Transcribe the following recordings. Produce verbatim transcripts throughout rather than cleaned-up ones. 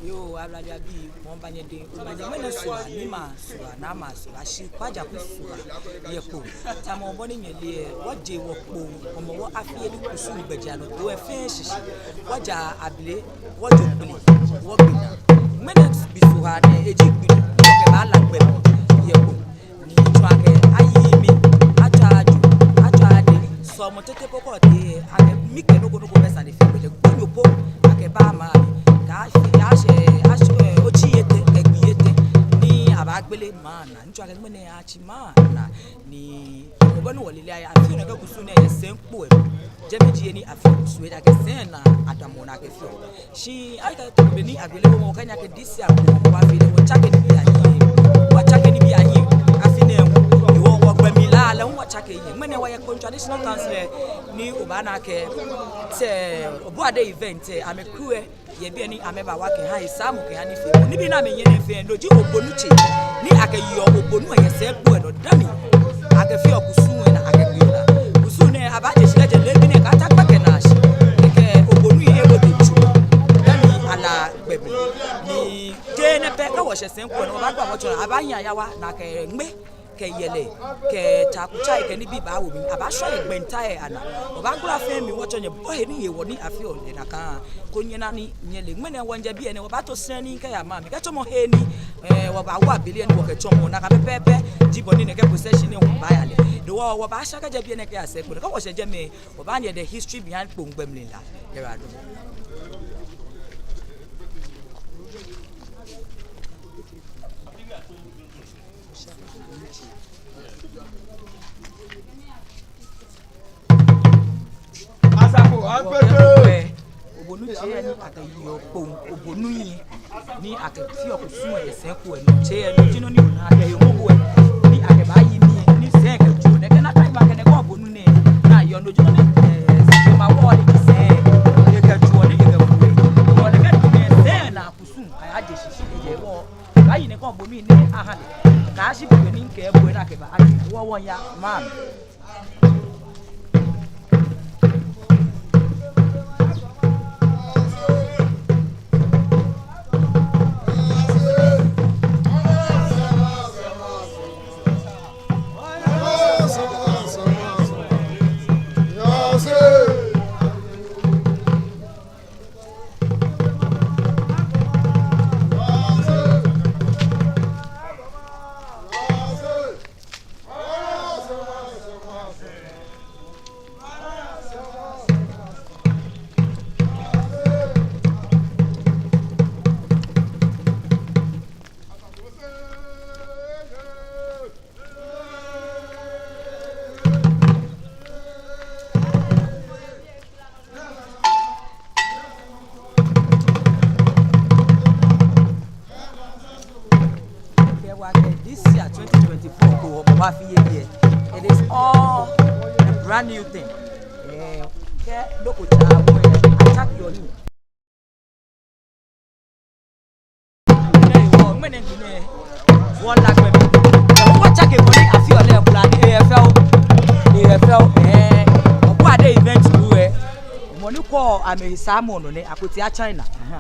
Yoo, ablade abii, wɔmiiba nyɛdɛŋ, wɔmiiba nyɛ ŋmɛnɛ sua, niimɛi asua, naamɛi asua, shi Kwajaku sua, yɛ Kpone. Tamɔ bɔ ni nyɛle lɛ, wɔje wɔ Kpone Hɔmɔwɔ afi yeli kusum gbɛjianɔtoo lɛ fɛɛ shishi. Wɔja abele, wɔjo kpele, wɔgbe naa. Ŋmɛnɛ bisua nɛɛ eji gbi ni wɔkɛbaala gbɛ mli yɛ Kpone. Ni tsɔɔ akɛ ayi mi, atswa ajo, atswa ade, sɔlemɔ tete po kɔ tee, akɛ mikɛ nɔ ko nɔ ko bɛ sane fɛɛ gbɛjɛ gbonyo po, akɛba maŋ mli. Kɛ afi, ashɛ, ashɛ, ɛ, otsi etɛ, kɛ gbii etɛ, ni abaagbele maŋ naa. Ni tsɔɔ akɛ ŋmɛnɛ atsi maŋ naa, ni mɔ bɔ ni wɔle lɛ, afi nɛɛ kɛ kusum nɛɛ yɛ sɛi kpo lɛ. Jɛmɛ ji he ni afeɔ kusum lɛ, ejaakɛ sɛi naa adamɔ naa akɛfeɔ. Shi akɛ too be ni agbele wɔ mɔ kanya kɛ this year ko wɔ afi lɛ wɔtsake nibii ahiɛ. Wɔtsake nibii ahiɛ. Afi nɛɛ hu, wɔ, wɔgbɛ mli lɛ lɛ hu wɔtsake hiɛ. Ŋmɛnɛ wɔyɛ Kpone Traditional Council lɛ ni obaana akɛ sɛɛ Obɔade event lɛ, amɛkuu lɛ yɛ biɛ ni amɛba wɔkɛha he saamɔ kɛha nifeemɔ. Nibii ni amɛyɛ nɛɛ fɛɛ no ji obonu tsɛ ni akɛyeɔ obonu lɛ yɛ sɛi kpo lɛ nɔ. Dani akɛfeɔ kusum lɛ naa akɛgbeɔ naa. Kusum nɛɛ abaaje shi kɛjɛ leebi nɛɛ kɛyata gbɛkɛ naashi. Kɛkɛ obonu lɛ ebote tsu. Dani ala gbɛ mli. Ni jeee nɛɛ pɛ, kɛ wɔshɛ sɛi kpo lɛ nɔ, wɔbaagba wɔtsɔ naa, abaahi ayawa naa kɛ ŋmɛ, kɛ yɛlɛ, kɛ tsakutsai, kɛ nibii baawo mli. Abaashɔ yɛ gbɛnta lɛ anaa. Wɔbaagbala fɛɛ mli wɔtsɔ nyɛ bɔ he ni hewɔ ni afeɔ lɛ nakai. Koni nyɛna ni nyɛle. Ŋmɛnɛ wɔmiijɛ biɛ nɛɛ, wɔbaato srɛnii kɛya maŋ mli kɛtsɔmɔ he ni, eh, wɔbaawo abele lɛ ni wɔkɛtsɔmɔ. Nakai pɛpɛɛpɛ ji bɔ ni nɛkɛ procession nɛɛ hu baaya lɛ. No hewɔ wɔbaashã kɛjɛ biɛ nɛɛ kɛya sɛi kpo lɛ nɔ. Kɛ wɔshɛ jɛmɛ, wɔbaanyɛ the history behind Kpone gbɛ mli lɛ. Yɛ wa do. Asafo, agbɛnɛ. Obonu tsɛ ni akɛyeɔ Kpone obonu lɛ, ni akɛfeɔ kusum lɛ yɛ sɛi kpo lɛ nɔ. Tsɛ lɛ no ji nɔ ni ona akɛ he ŋɔɔ lɛ, ni akɛbaayi nii lɛ, ni sɛi kɛ juɔ nɛkɛ nakai ba kɛ nɛkɛ obonu nɛɛ, ni ayeɔ no ji nɔ ni, eh, sɛi kɛ ma wɔ ni ji sɛi, ekɛ juɔ ni ekɛ fu lɛ. Wɔ nɛkɛ nɛɛ sɛi naa kusum, ayaje shishi, eje wɔ. Baayi nɛkɛ obonu nɛɛ aha lɛ. Kaashi bɔ ni kɛ bɔ ni akɛba aje. Wɔ wɔya, maŋ. Kɛ wɔkɛ this year twenty twenty-four ko wɔbaafi yeli lɛ, it is all a brand new thing. Eh, kɛ nɔ ko tsa wɔ lɛ, atsake nii. Ŋmɛnɛ gbi nɛɛ, wɔla gbɛ mli. Wɔtsake bɔ ni afeɔ lɛ, bla ni efeɔ, ni efeɔ, eh, Obɔade event lɛ. Mɔ ni kɔ amɛhe saamɔ nɔ nɛɛ, akɔtea China. Aha.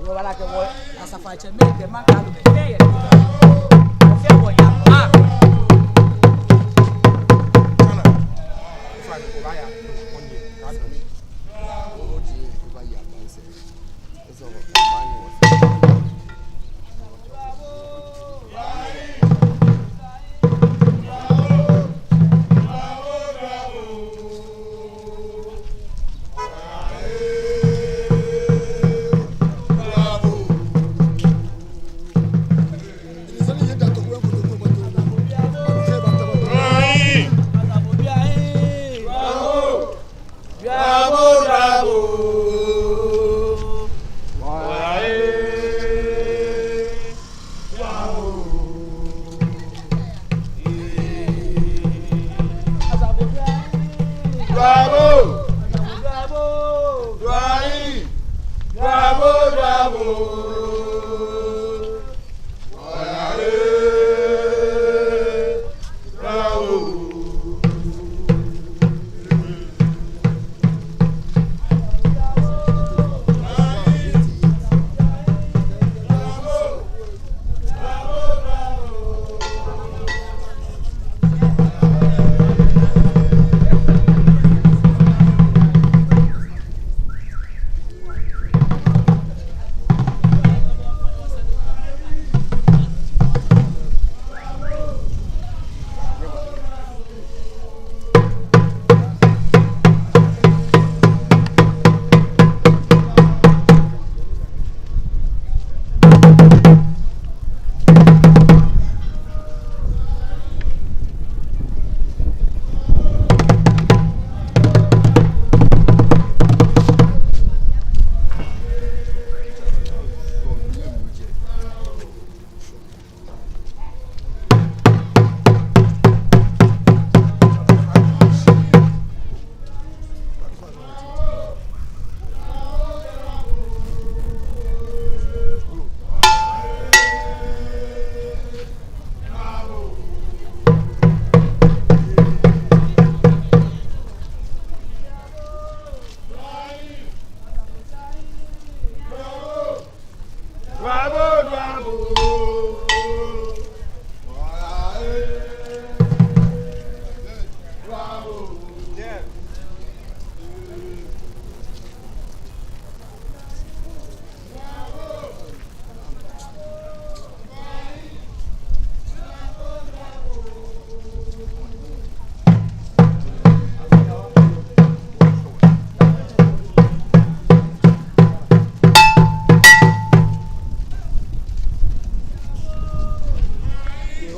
Wɔbala kɛ wɔ, asafoatsɛmɛi kɛ maŋ kaalomɛi fɛɛ yɛ. Wɔfɛɛ wɔya. Ah. Bravo, bravo. Bravo. Bravo. Bravo. Bravo, bravo.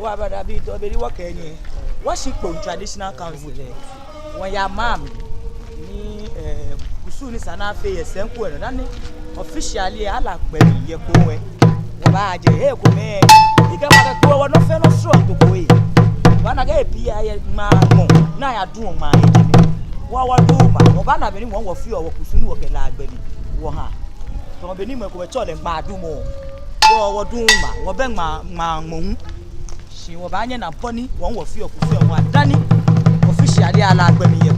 Wɔ abadabi tɔ beni wɔkɛ nyɛ. Wɔshi Kpone Traditional Council lɛ. Wɔya maŋ mli ni, eh, kusum ni sa ni afee yɛ sɛi ko nɔ dani officially ala gbɛ mli yɛ Kpone. Wɔbaajɛ he ko mɛ. Ikɛ ba kɛ Kpone wɔnɔ fɛɛ nɔ srɔto ko yɛ. Wɔna akɛ pii ayɛ ŋmaa mɔ ni ayadu ŋmaa yɛ jɛmɛ. Wɔ wɔdu ŋmaa. Wɔbaana beni wɔ wɔfeɔ wɔkusum ni wɔkɛlaa gbɛ mli wɔhaa. Tamɔ beni mɔ ko bɛ tsɔ lɛ ŋmaadumɔ. Wɔ wɔdu ŋmaa. Wɔbɛ ŋmaa, ŋmaa ŋmɔ hu. Shi wɔbaanyɛ na pɔ ni wɔ wɔfeɔ kusum lɛ wɔha dani officially ala gbɛ mli yɛ.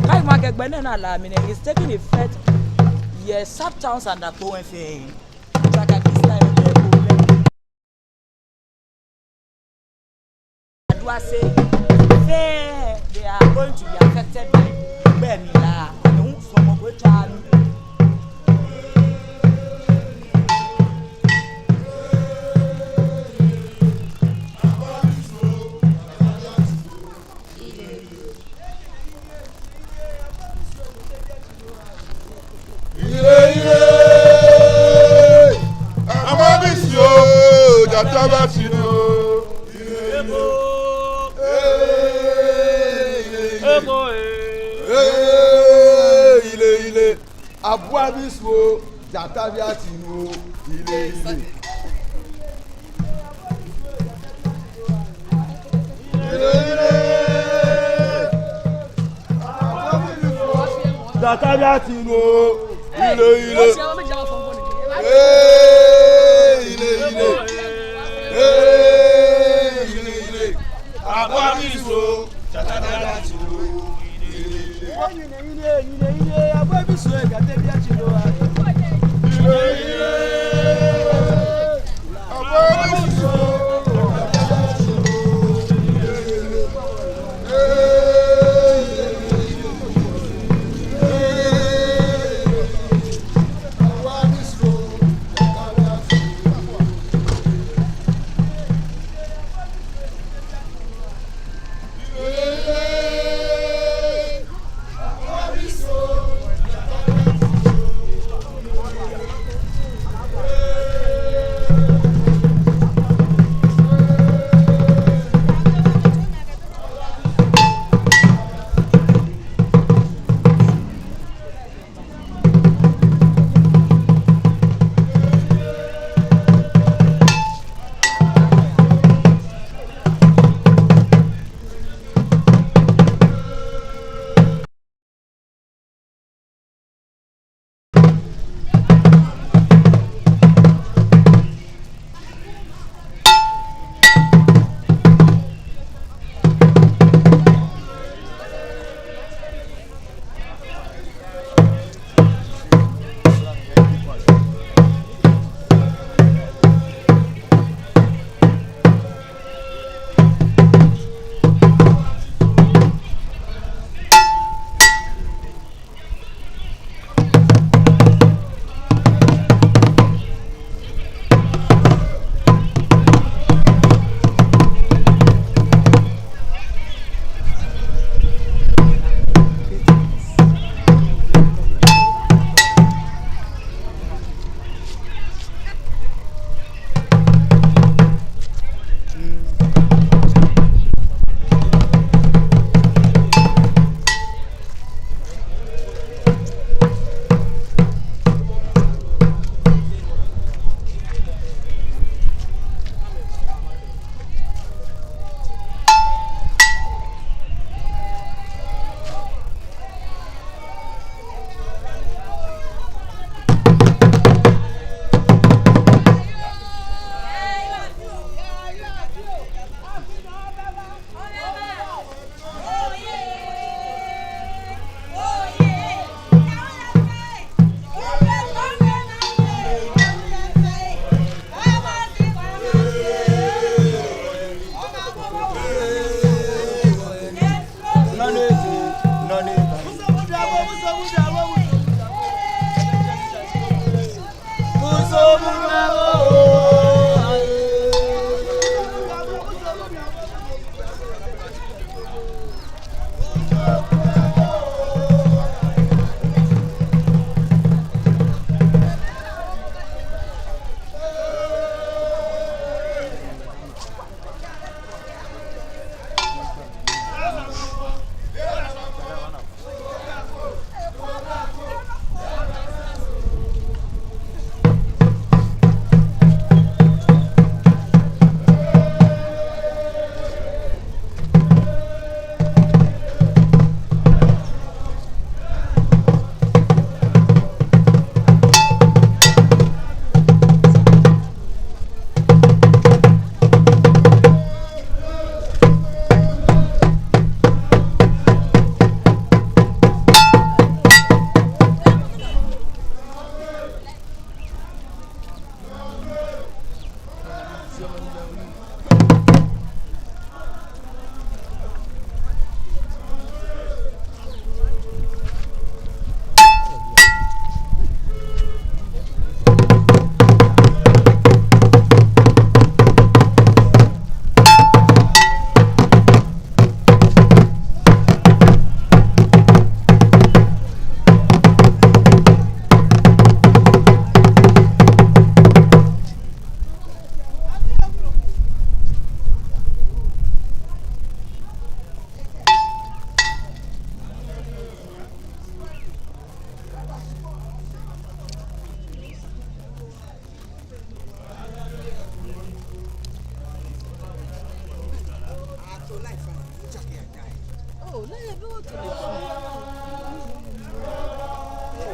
Kɛ mɔ kɛ gbɛ nɛɛ ni ala mli nɛɛ is taking effect yɛ sub towns under Kpone fɛɛ. Tsaka this time lɛ Kpone lɛ. Aduase fɛɛ they are going to be affected by gbɛ mli la. Ehu sɔmɔ ko tsa nu. Ile, ile. Amabisio, jata batino. Ile, ile. Eh, ile, ile. Eh, ile, ile. Abuabisio, jata batino. Ile, ile. Jata batino. Ile, ile. Eh, ile, ile. Eh, ile, ile. Abuabisio.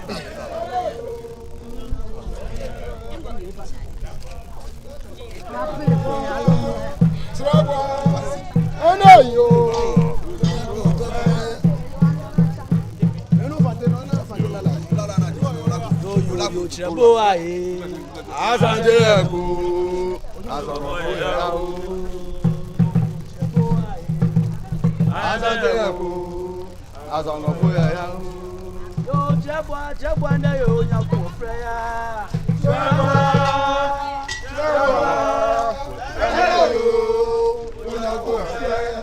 Yoo, yoo, yoo, tsirɛ bo wa ee. Azande eko, azande eko. Azande eko, azande eko ya ya. Yoo, tsirɛ bo, tsirɛ bo nɛ yoo, nya ko frɛ ya. Tsirɛ bo, tsirɛ bo, nɛ yoo, nya ko frɛ ya.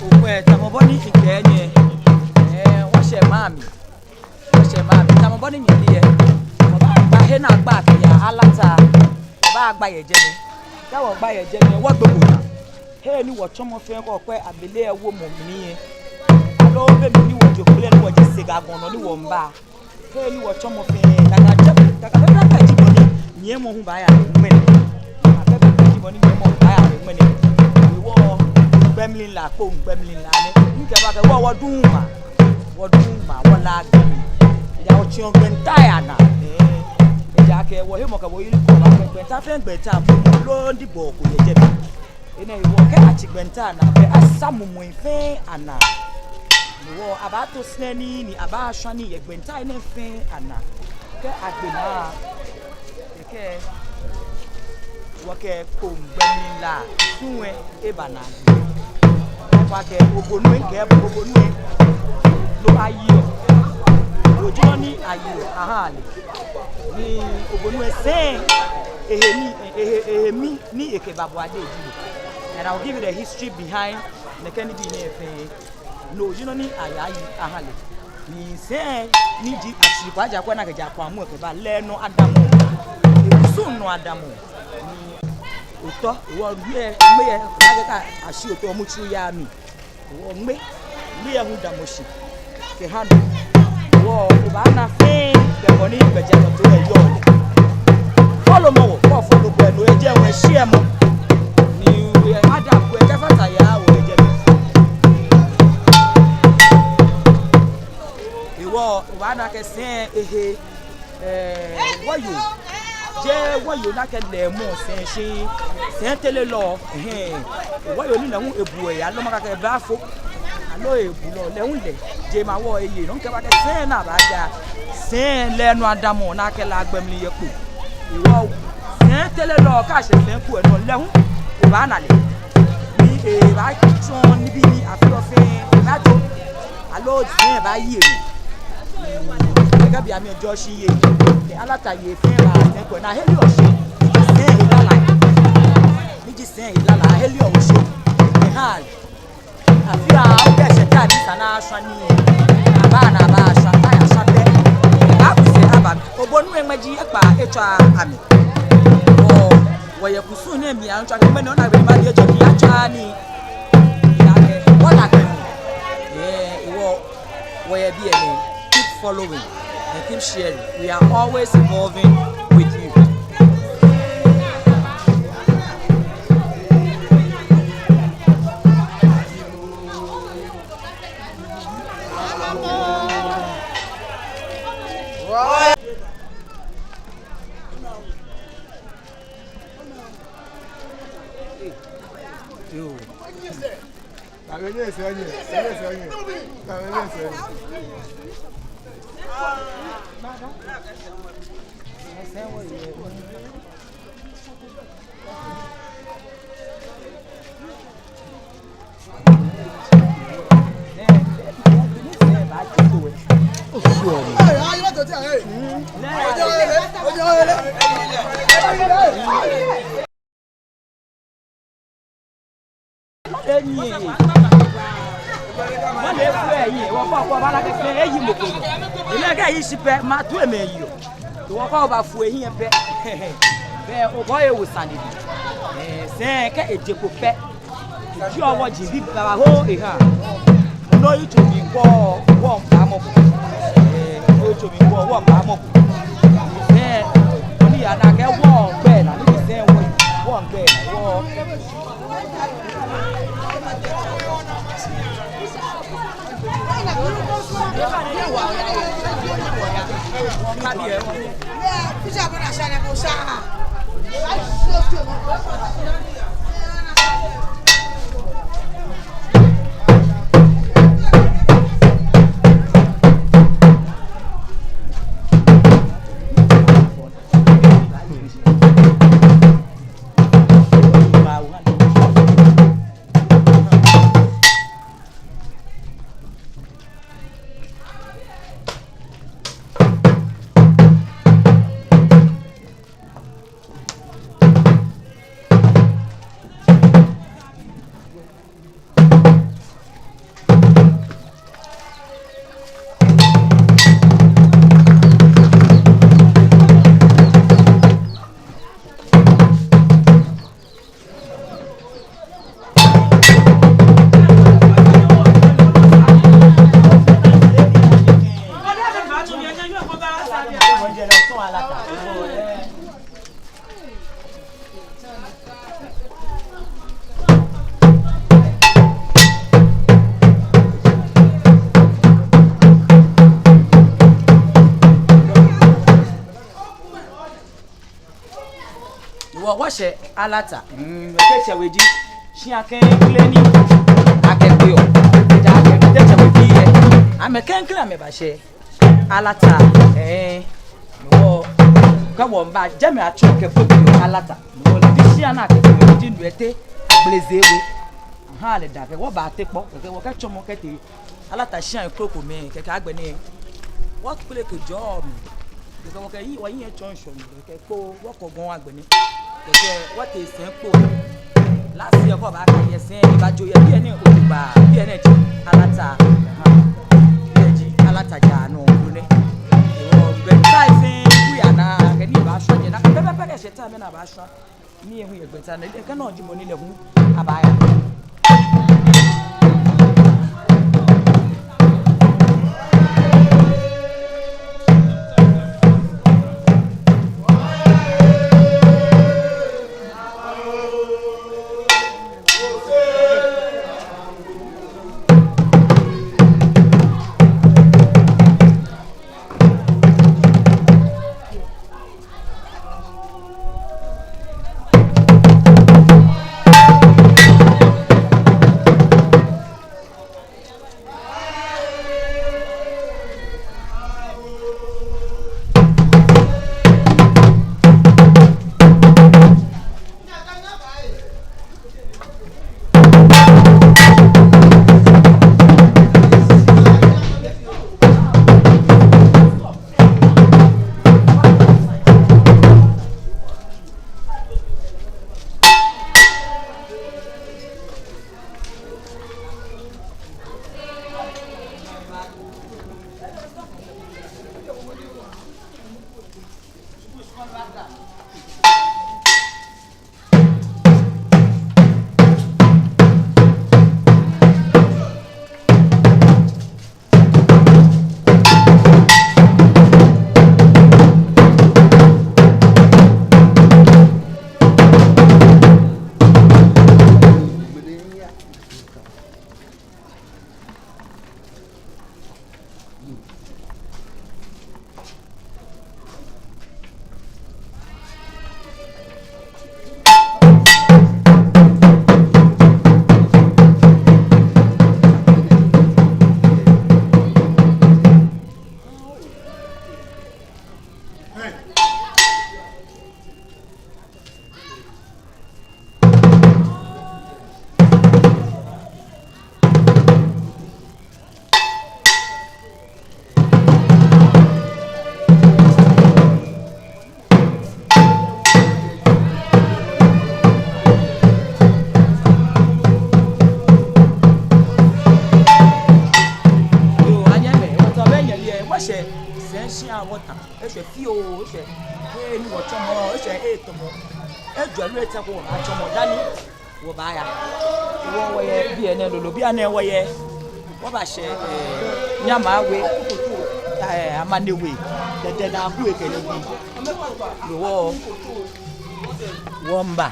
Okwɛ, tamɔ bɔ ni mikɛɛ nyɛ, ɛɛ, wɔshɛ maŋ mli. Wɔshɛ maŋ mli. Tamɔ bɔ ni nyɛle lɛ, wɔbaagba he ni agba kɛya Alata. Wɔbaagba yɛ jɛmɛ. Kɛ wɔgba yɛ jɛmɛ, wɔgbe wɔnaa. He ni wɔtsɔmɔ fɛɛ kɛ okwɛ abele lɛ womɔ mli lɛ, aloo be mli ni wɔjo kple ni wɔje Sega gɔŋ nɔ ni wɔmiiba. He ni wɔtsɔmɔ fɛɛ, nakai jɛ, nakai pɛpɛɛpɛ ji bɔ ni nyiɛmɔ hu baaya ŋmɛnɛ. La Kpone gbɛmlila nɛ. Mikɛɛ bo akɛ wɔ, wɔduŋ maŋ. Wɔduŋ maŋ, wɔ La gbɛmlila. Ejaakɛ wɔtsiɔ gbɛntai anaa. Ee. Ejaakɛ wɔhemɔkɛyeli kɛɔ wɔ akɛ gbɛnta fɛɛ gbɛnta mumɔ loo nibɔɔ ko yɛ jɛmɛ. Enɛ hewɔ kɛ atsi gbɛnta anaa, belɛ asa mumɔi fɛɛ anaa. Hewɔ abaato sɛi nii ni abaashwa nii yɛ gbɛntai nɛɛ fɛɛ anaa. Kɛ agbe naa, ekɛɛ, wɔkɛ Kpone gbɛmlila kusum lɛ eba naagbee. Wɔkɛɛ obonu lɛ, mikɛɛ bo, obonu lɛ, no ayiɔ. Ojɔ ni ayiɔ, aha lɛ. Ni obonu lɛ sɛi, ehe ni, ehe, ehe mi ni ekɛba Boade ji lɛ. And I'll give you the history behind nɛkɛ nibii nɛɛ fɛɛ. No ji nɔ ni ayaa ayi aha lɛ. Ni sɛi ni ji Ashiri Kwaa Agyakwa ni akɛjɛ Akwaamu lɛ kɛba lɛ nɔ adamɔ. Ekusum nɔ adamɔ. Ni otɔ, hewɔ ŋmɛnɛ, ŋmɛnɛ, nakai ka Ashiri otɔ mutsuru ya mi. Hewɔ ŋmɛnɛ, ŋmɛnɛ hu damɔ shi kɛha no. Hewɔ obaana fɛɛ, bɛ bɔ ni gbɛjianɔtoo lɛ yɔɔ lɛ. Follow mɔ wɔ, kɔ follow kwɛ no, ejɛ wɔ shiɛmɔ. Ni wɔ yɛ Adam kwɛ, kɛfata ya wɔ yɛ jɛmɛ. Hewɔ obaana akɛ sɛi ehe, ee, wɔyoo. Jeee wɔyoo ni akɛlɛɔ mɔ sɛi shi, sɛi telelɔ, ɛhɛɛ. Wɔyoo ni lɛ hu ebuɔ eya, loo makɛɛ akɛ ebaafo. Aloo ebulɔ, lɛ hu lɛ. Jɛmɛ hewɔ eye, no mikɛɛ bo akɛ sɛi ni abaaja. Sɛi lɛ nɔ adamɔ ni akɛ La gbɛmlila yɛ Kpone. Hewɔ sɛi telelɔ, kɛ ashɛ sɛi ko lɛ nɔ, lɛ hu obaana lɛ. Ni ebaatsɔɔ nibii ni afeɔ fɛɛ, ebaatsɔɔ. Aloo sɛi baayi enɔ. Ekɛɛ bianɛ mijɔɔ shi yei. Ni alata yei fɛɛ baa sɛi ko lɛ naa, aheliɔ shi. Sɛi he lala. Miji sɛi he lala, aheliɔ shi. Eha. Afi aa, okɛ shɛ ta ni sa ni ashwa nii. Aba ni abaashwa, ta ya shwa pɛ. Abu sɛi aba. Obonu lɛ ŋmɛji ekpaa etswa amɛ. Wɔ, wɔyɛ kusum nɛɛ mli atswa kɛ ŋmɛnɛ ona be ni mabi ejɔ ni atswa nii. Wɔ La gbɛmlila. Ee, hewɔ, wɔyɛ biɛ nɛɛ. Keep following and keep sharing. We are always evolving with you. Yo. Enyiɛ. Mɔ ni efee enyiɛ, wɔkɔ kɔ bala kɛkɛ eyi mɔ ko. Enɛ kɛ eyi shi pɛ, matu emɛ yi o. Wɔkɔ bafo eyi pɛ. Bɛ okɔ ewo sane bi. Ee, sɛi kɛ eje kpo pɛ. Eji owɔ ji bi babaoo eha. No yitso mli kɔ wɔŋ ba mɔ ko. Ee, no yitso mli kɔ wɔŋ ba mɔ ko. Ee, no ni yaa nɛkɛ wɔŋ gbɛ naa, ni bi sɛi wɔŋ, wɔŋ gbɛ naa, wɔ. Shɛ Alata. Mm, Teshie We ji shia klɛŋklɛŋ ni akɛgbeɔ. Ja akɛ Teshie We bii lɛ, amɛ klɛŋklɛŋ amɛbashɛ Alata. Ɛɛ, wɔ, kɛ wɔmiiba jɛmɛ atsɔɔ akɛ kpokpoi yɔɔ Alata. Wɔ lɛ ji shia ni akɛgbeɔ, ji Nuete Agbleze We. Aha, lɛ daa kɛ wɔbate kpɔ, kɛkɛ wɔkɛtsɔmɔ kɛtee Alata shia krokomɛi, kɛkɛ agbɛnɛ wɔkpeleke jɔɔ mli. Kɛkɛ wɔkɛ yi, wɔyi yɛ tsɔŋshɔ mli, kɛkɛ kpo wɔkɔ gɔŋ agbɛnɛ. Kɛkɛ wɔtee sɛi kpo. Last year kɛ obaakɛɛ sɛi, ebajo yɛ biɛ nɛɛ, ojogbaŋŋ, biɛ nɛɛ ji Alata. Aha. Biɛ ji Alata jaa nɔ, no nɛ. Wɔ gbɛ tai fɛɛ, kuya na, kɛ ni baashwa jɛ, nakai pɛpɛɛpɛ kɛshɛ ta mɛi ni abaashwa. Ni ehu yɛ gbɛ ta nɛɛ, kɛ nɔ ji mɔ ni lɛ hu abaaya. Yoo, anyɛmimɛi, wɔtɔ be nyɛle lɛ, wɔshɛ sɛi shia wɔta. Eshwɛ fioo, eshwɛ he ni wɔtsɔmɔ, eshwɛ he tamɔ ejwɛ lɛ, etɛ ko atsɔmɔ dani wɔbaaya. Wɔ, wɔyɛ biɛ nɛɛ lolo, bianɛ wɔyɛ, wɔbashɛ, eh, Nyama We, eh, Amane We, Dɛdɛ Naaku We kɛ nibii. Wɔ, wɔmiiba.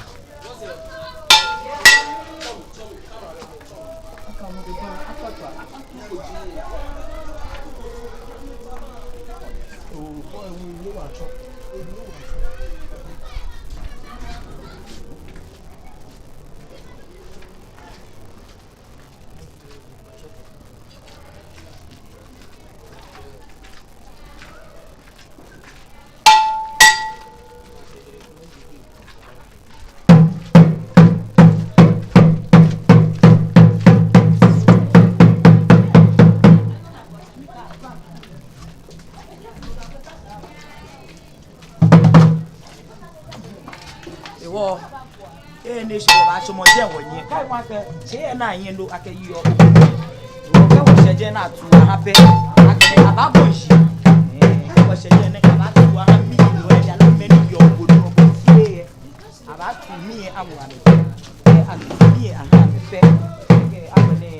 Ewɔ, eh, ni shi wɔbaatsɔmɔ jɛi wɔnyiɛ. Kɛ wɔkɛɛ, shi yɛ naa nyiɛ nɔ akɛ yɔɔ. Wɔkɛ wɔshɛ jɛi ni atu aha pɛ, akɛ abaabɔ shi. Eh, kɛ wɔshɛ jɛi ni abaatu aha mli, wɔ ya la mɛni yɔɔ, bɔ ni wɔbɔ shi yɛ. Abaatu mli yɛ awo amɛ. Eh, atu mli yɛ aha amɛ pɛ. Kɛ amɛ nɛ,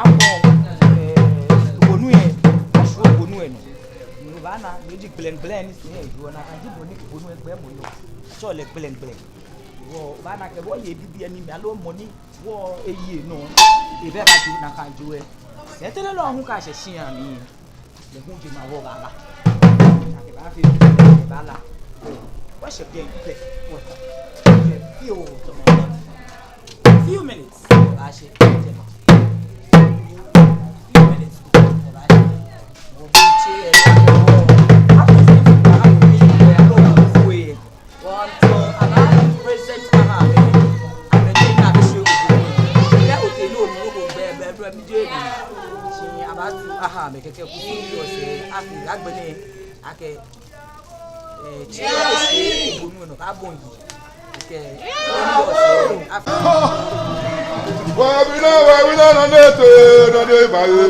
amɔ, eh, bonu yɛ, ashuɔ bonu yɛ nɔ. Obaana, mɛi ji gblɛŋgblɛŋ ni sɛɛ yɔɔ, nakai ji bɔ ni bonu lɛ gbɛɛmɔ yɔɔ. Atsɛɔ lɛ gblɛŋgblɛŋ. Wɔbaana akɛ wɔyɛ bibioo ni mɛi aloo mɔ ni wɔ eye nɔ, ebɛ bajo nakai jo lɛ. Sɛɛ tɛlɛ lɔ hu kɛ shɛ shia mli. Lɛ hu jɛmɛ wɔbaala. Akɛ baafee, baala. Wɔshɛ biɛ pɛ, wɔta. Few minutes. Few minutes. Wɔntɔ abaa present aha amɛ. Amɛ ni na bi se o. Kɛ otee ni onu nɔ ko gbɛ, bɛ, bɛ, mi je bi. Shi abaatu aha amɛ kɛkɛ kusum yɔɔ sɛɛ, afi agbɛnɛ, akɛ, eh, tsi, bonu nɔ, ka bɔn yi. Kɛ, afi. Wabina, wabina, na ne te, na ne ba ye.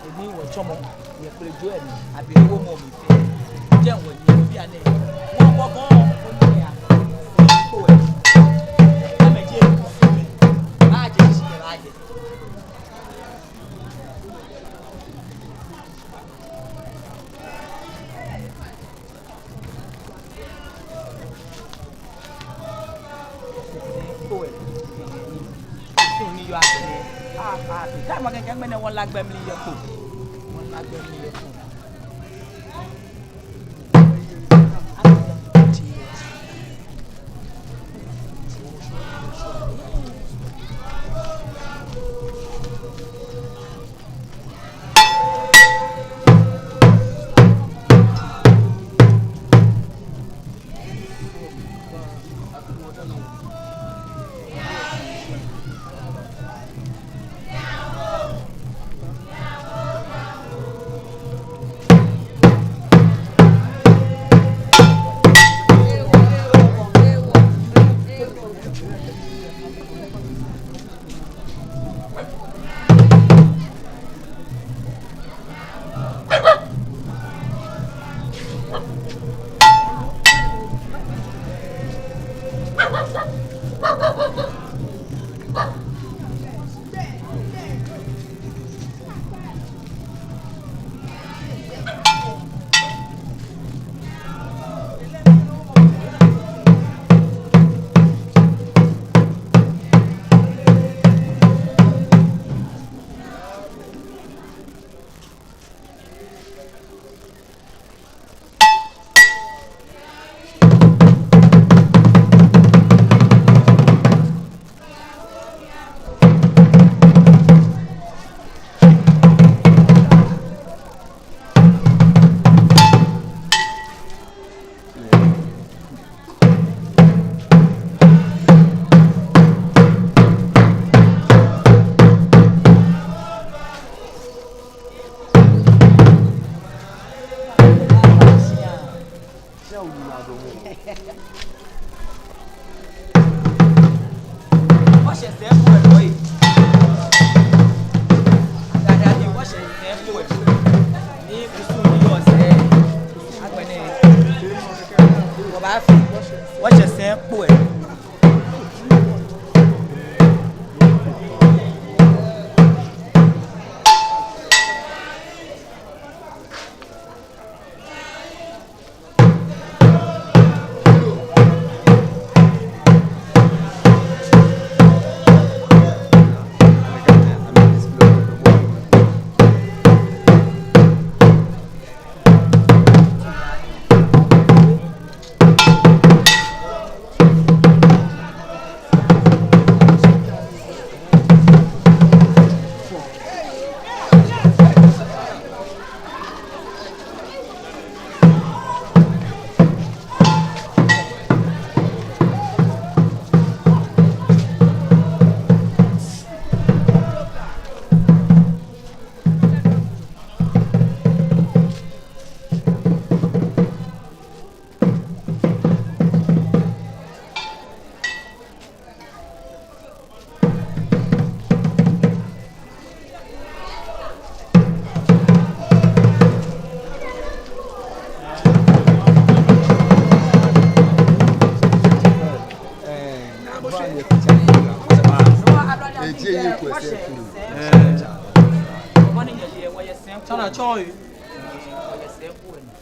Emi wɔtsɔmɔ, yɛ kple jo emi, abi ewo mɔ mi fɛɛ. Jɛ wɔ ni obi anɛ. Wɔ kɔkɔ, wɔ ni ya. Ko ɛ. Ame je, ame. Ba je, shi ba je. Wɔshɛ sɛɛ kpo ɛ lɔ ee. Agada ni wɔshɛ sɛɛ kpo ɛ. Ni kusum ni yɔɔ sɛɛ. Agbɛnɛ. Wɔbaafi. Wɔshɛ sɛɛ kpo ɛ. Toi. Wɔyɛ sɛɛkoo lɛ nɔ.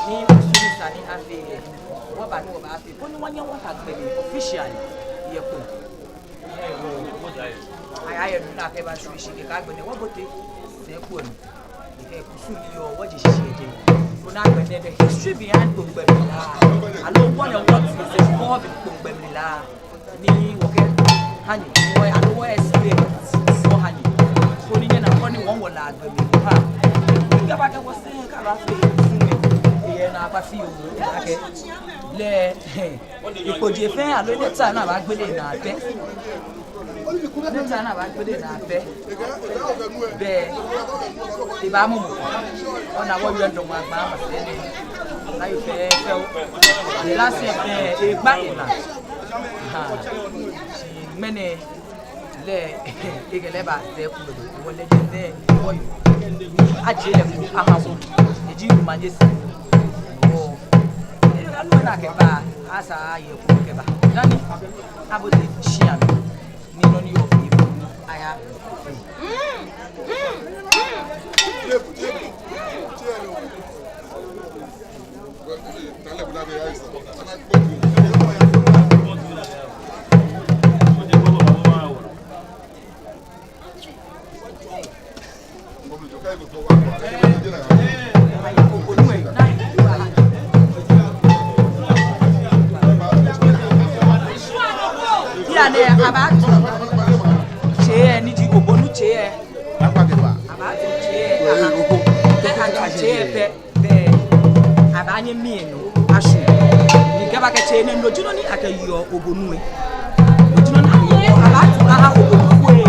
Ni wɔsumɔɔ sane ni afee lɛ, wɔba ni wɔbafee, koni wɔnyɛ wɔka gbɛ lɛ officially yɛ Kpone. Aya yɛ nɔ ni akɛba shwie shi kɛkɛ agbɛnɛ wɔbote sɛɛkoo lɛ nɔ. Kɛkɛ kusum ni yɔɔ wɔje shishi yɛ jɛi. Koni agbɛnɛ the history behind Kpone gbɛmlilaa. Aloo what and what is involved in Kpone gbɛmlilaa. Ni wɔkɛha nyɛ, wɔ, aloo wɔ explain wɔha nyɛ. Koni nyɛna, koni wɔ, wɔ La gbɛmlilaa. Ni kɛba kɛ wɔsɛɛ kɛbafee kusum lɛ. Eyɛ naagba fioo akɛ lɛ, ekpojee fɛɛ aloo enɛ ta ni abaagbele naa pɛ. Enɛ ta ni abaagbele naa pɛ. Bɛ ebaamɔ mɔ. Ona wɔyɔɔ dɔŋŋ agba ama sɛɛ nɛɛ. Ayoo fɛɛ fɛɛ o. Last year fɛɛ egba ena. Ha. Shi ŋmɛnɛ lɛ, ekɛ lɛ ba sɛɛkoo lɛ nɔ. Wɔle jɛi nɛɛ, wɔyɔɔ. Ajie lɛ kpo aha wɔ. Eji omanye sɛɛ. Wɔ. Enu ni akɛba, asa ayɛ kpo kɛba. Dani, abote shia mli. Ni nɔ ni yɔɔ fɛɛ, aya. Bianɛ abaatu tsei lɛ, ni ji obonu tsei lɛ. Abaatu tsei lɛ, aha. Kɛ atu tsei lɛ pɛ, bɛ abaanyɛ mli lɛ nɔ ashwie. Ni kɛba kɛ tsei nɛɛ, no ji nɔ ni akɛyeɔ obonu lɛ. No ji nɔ ni akɛyeɔ, abaatu aha obonu ko lɛ.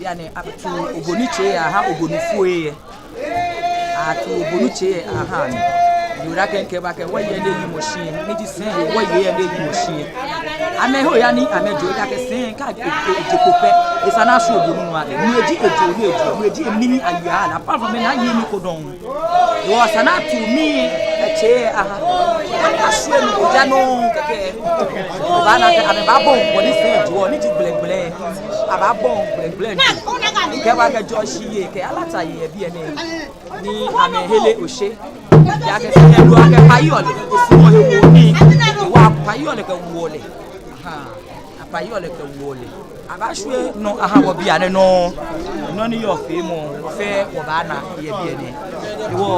Bianɛ, abaatu obonu tsei lɛ aha obonufoi lɛ. Abaatu obonu tsei lɛ aha amɛ. Yoo, daa kɛ mikɛba kɛ wɔyei lɛ ni yimɔ shi, ni ji sɛi hewɔyei lɛ ni yimɔ shi. Amɛhe oya ni amɛjo, daa kɛ sɛi kɛ eje kpo pɛ, esa ni ashwie obonu nɔ aha lɛ. Ni eji ejo, ni ejo, ni eji emli ni ayeɔ aha lɛ. Apart from enɛ, ayeee nii ko dɔŋŋ. Yoo, esa ni atuu mli lɛ tsei lɛ aha. Koni ashwie nɔ ko ja nɔ kɛkɛ. Obaana akɛ amɛbaabɔi bɔ ni sɛi joɔ, ni ji gblɛgblɛ. Abaabɔi gblɛgblɛ. Kɛba kɛjɛɔ shiyei kɛ alata yei yɛ biɛ nɛɛ. Ni amɛhe lɛ oshe. Daa kɛ sɛi lɛ, akɛ payɔ lɛ, esumɔɔ hewɔ ni. Wa payɔ lɛ kɛ wɔ lɛ. Aha. Apayɔ lɛ kɛ wɔ lɛ. Abaashwie nɔ aha wɔ bianɛ nɔŋŋ. Nɔ ni yɔɔ feemɔ fɛɛ wɔbaana yɛ biɛ nɛɛ. Wɔ,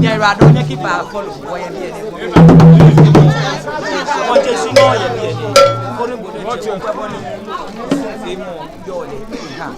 nyɛyiwaladɔŋŋ, nyɛkɛba follow wɔ yɛ biɛ nɛɛ. Wɔje shishi nɔŋŋ yɛ biɛ nɛɛ. Koni bo diɛŋtsɛ okwɛ bɔ ni feemɔ yɔɔ lɛ. Aha.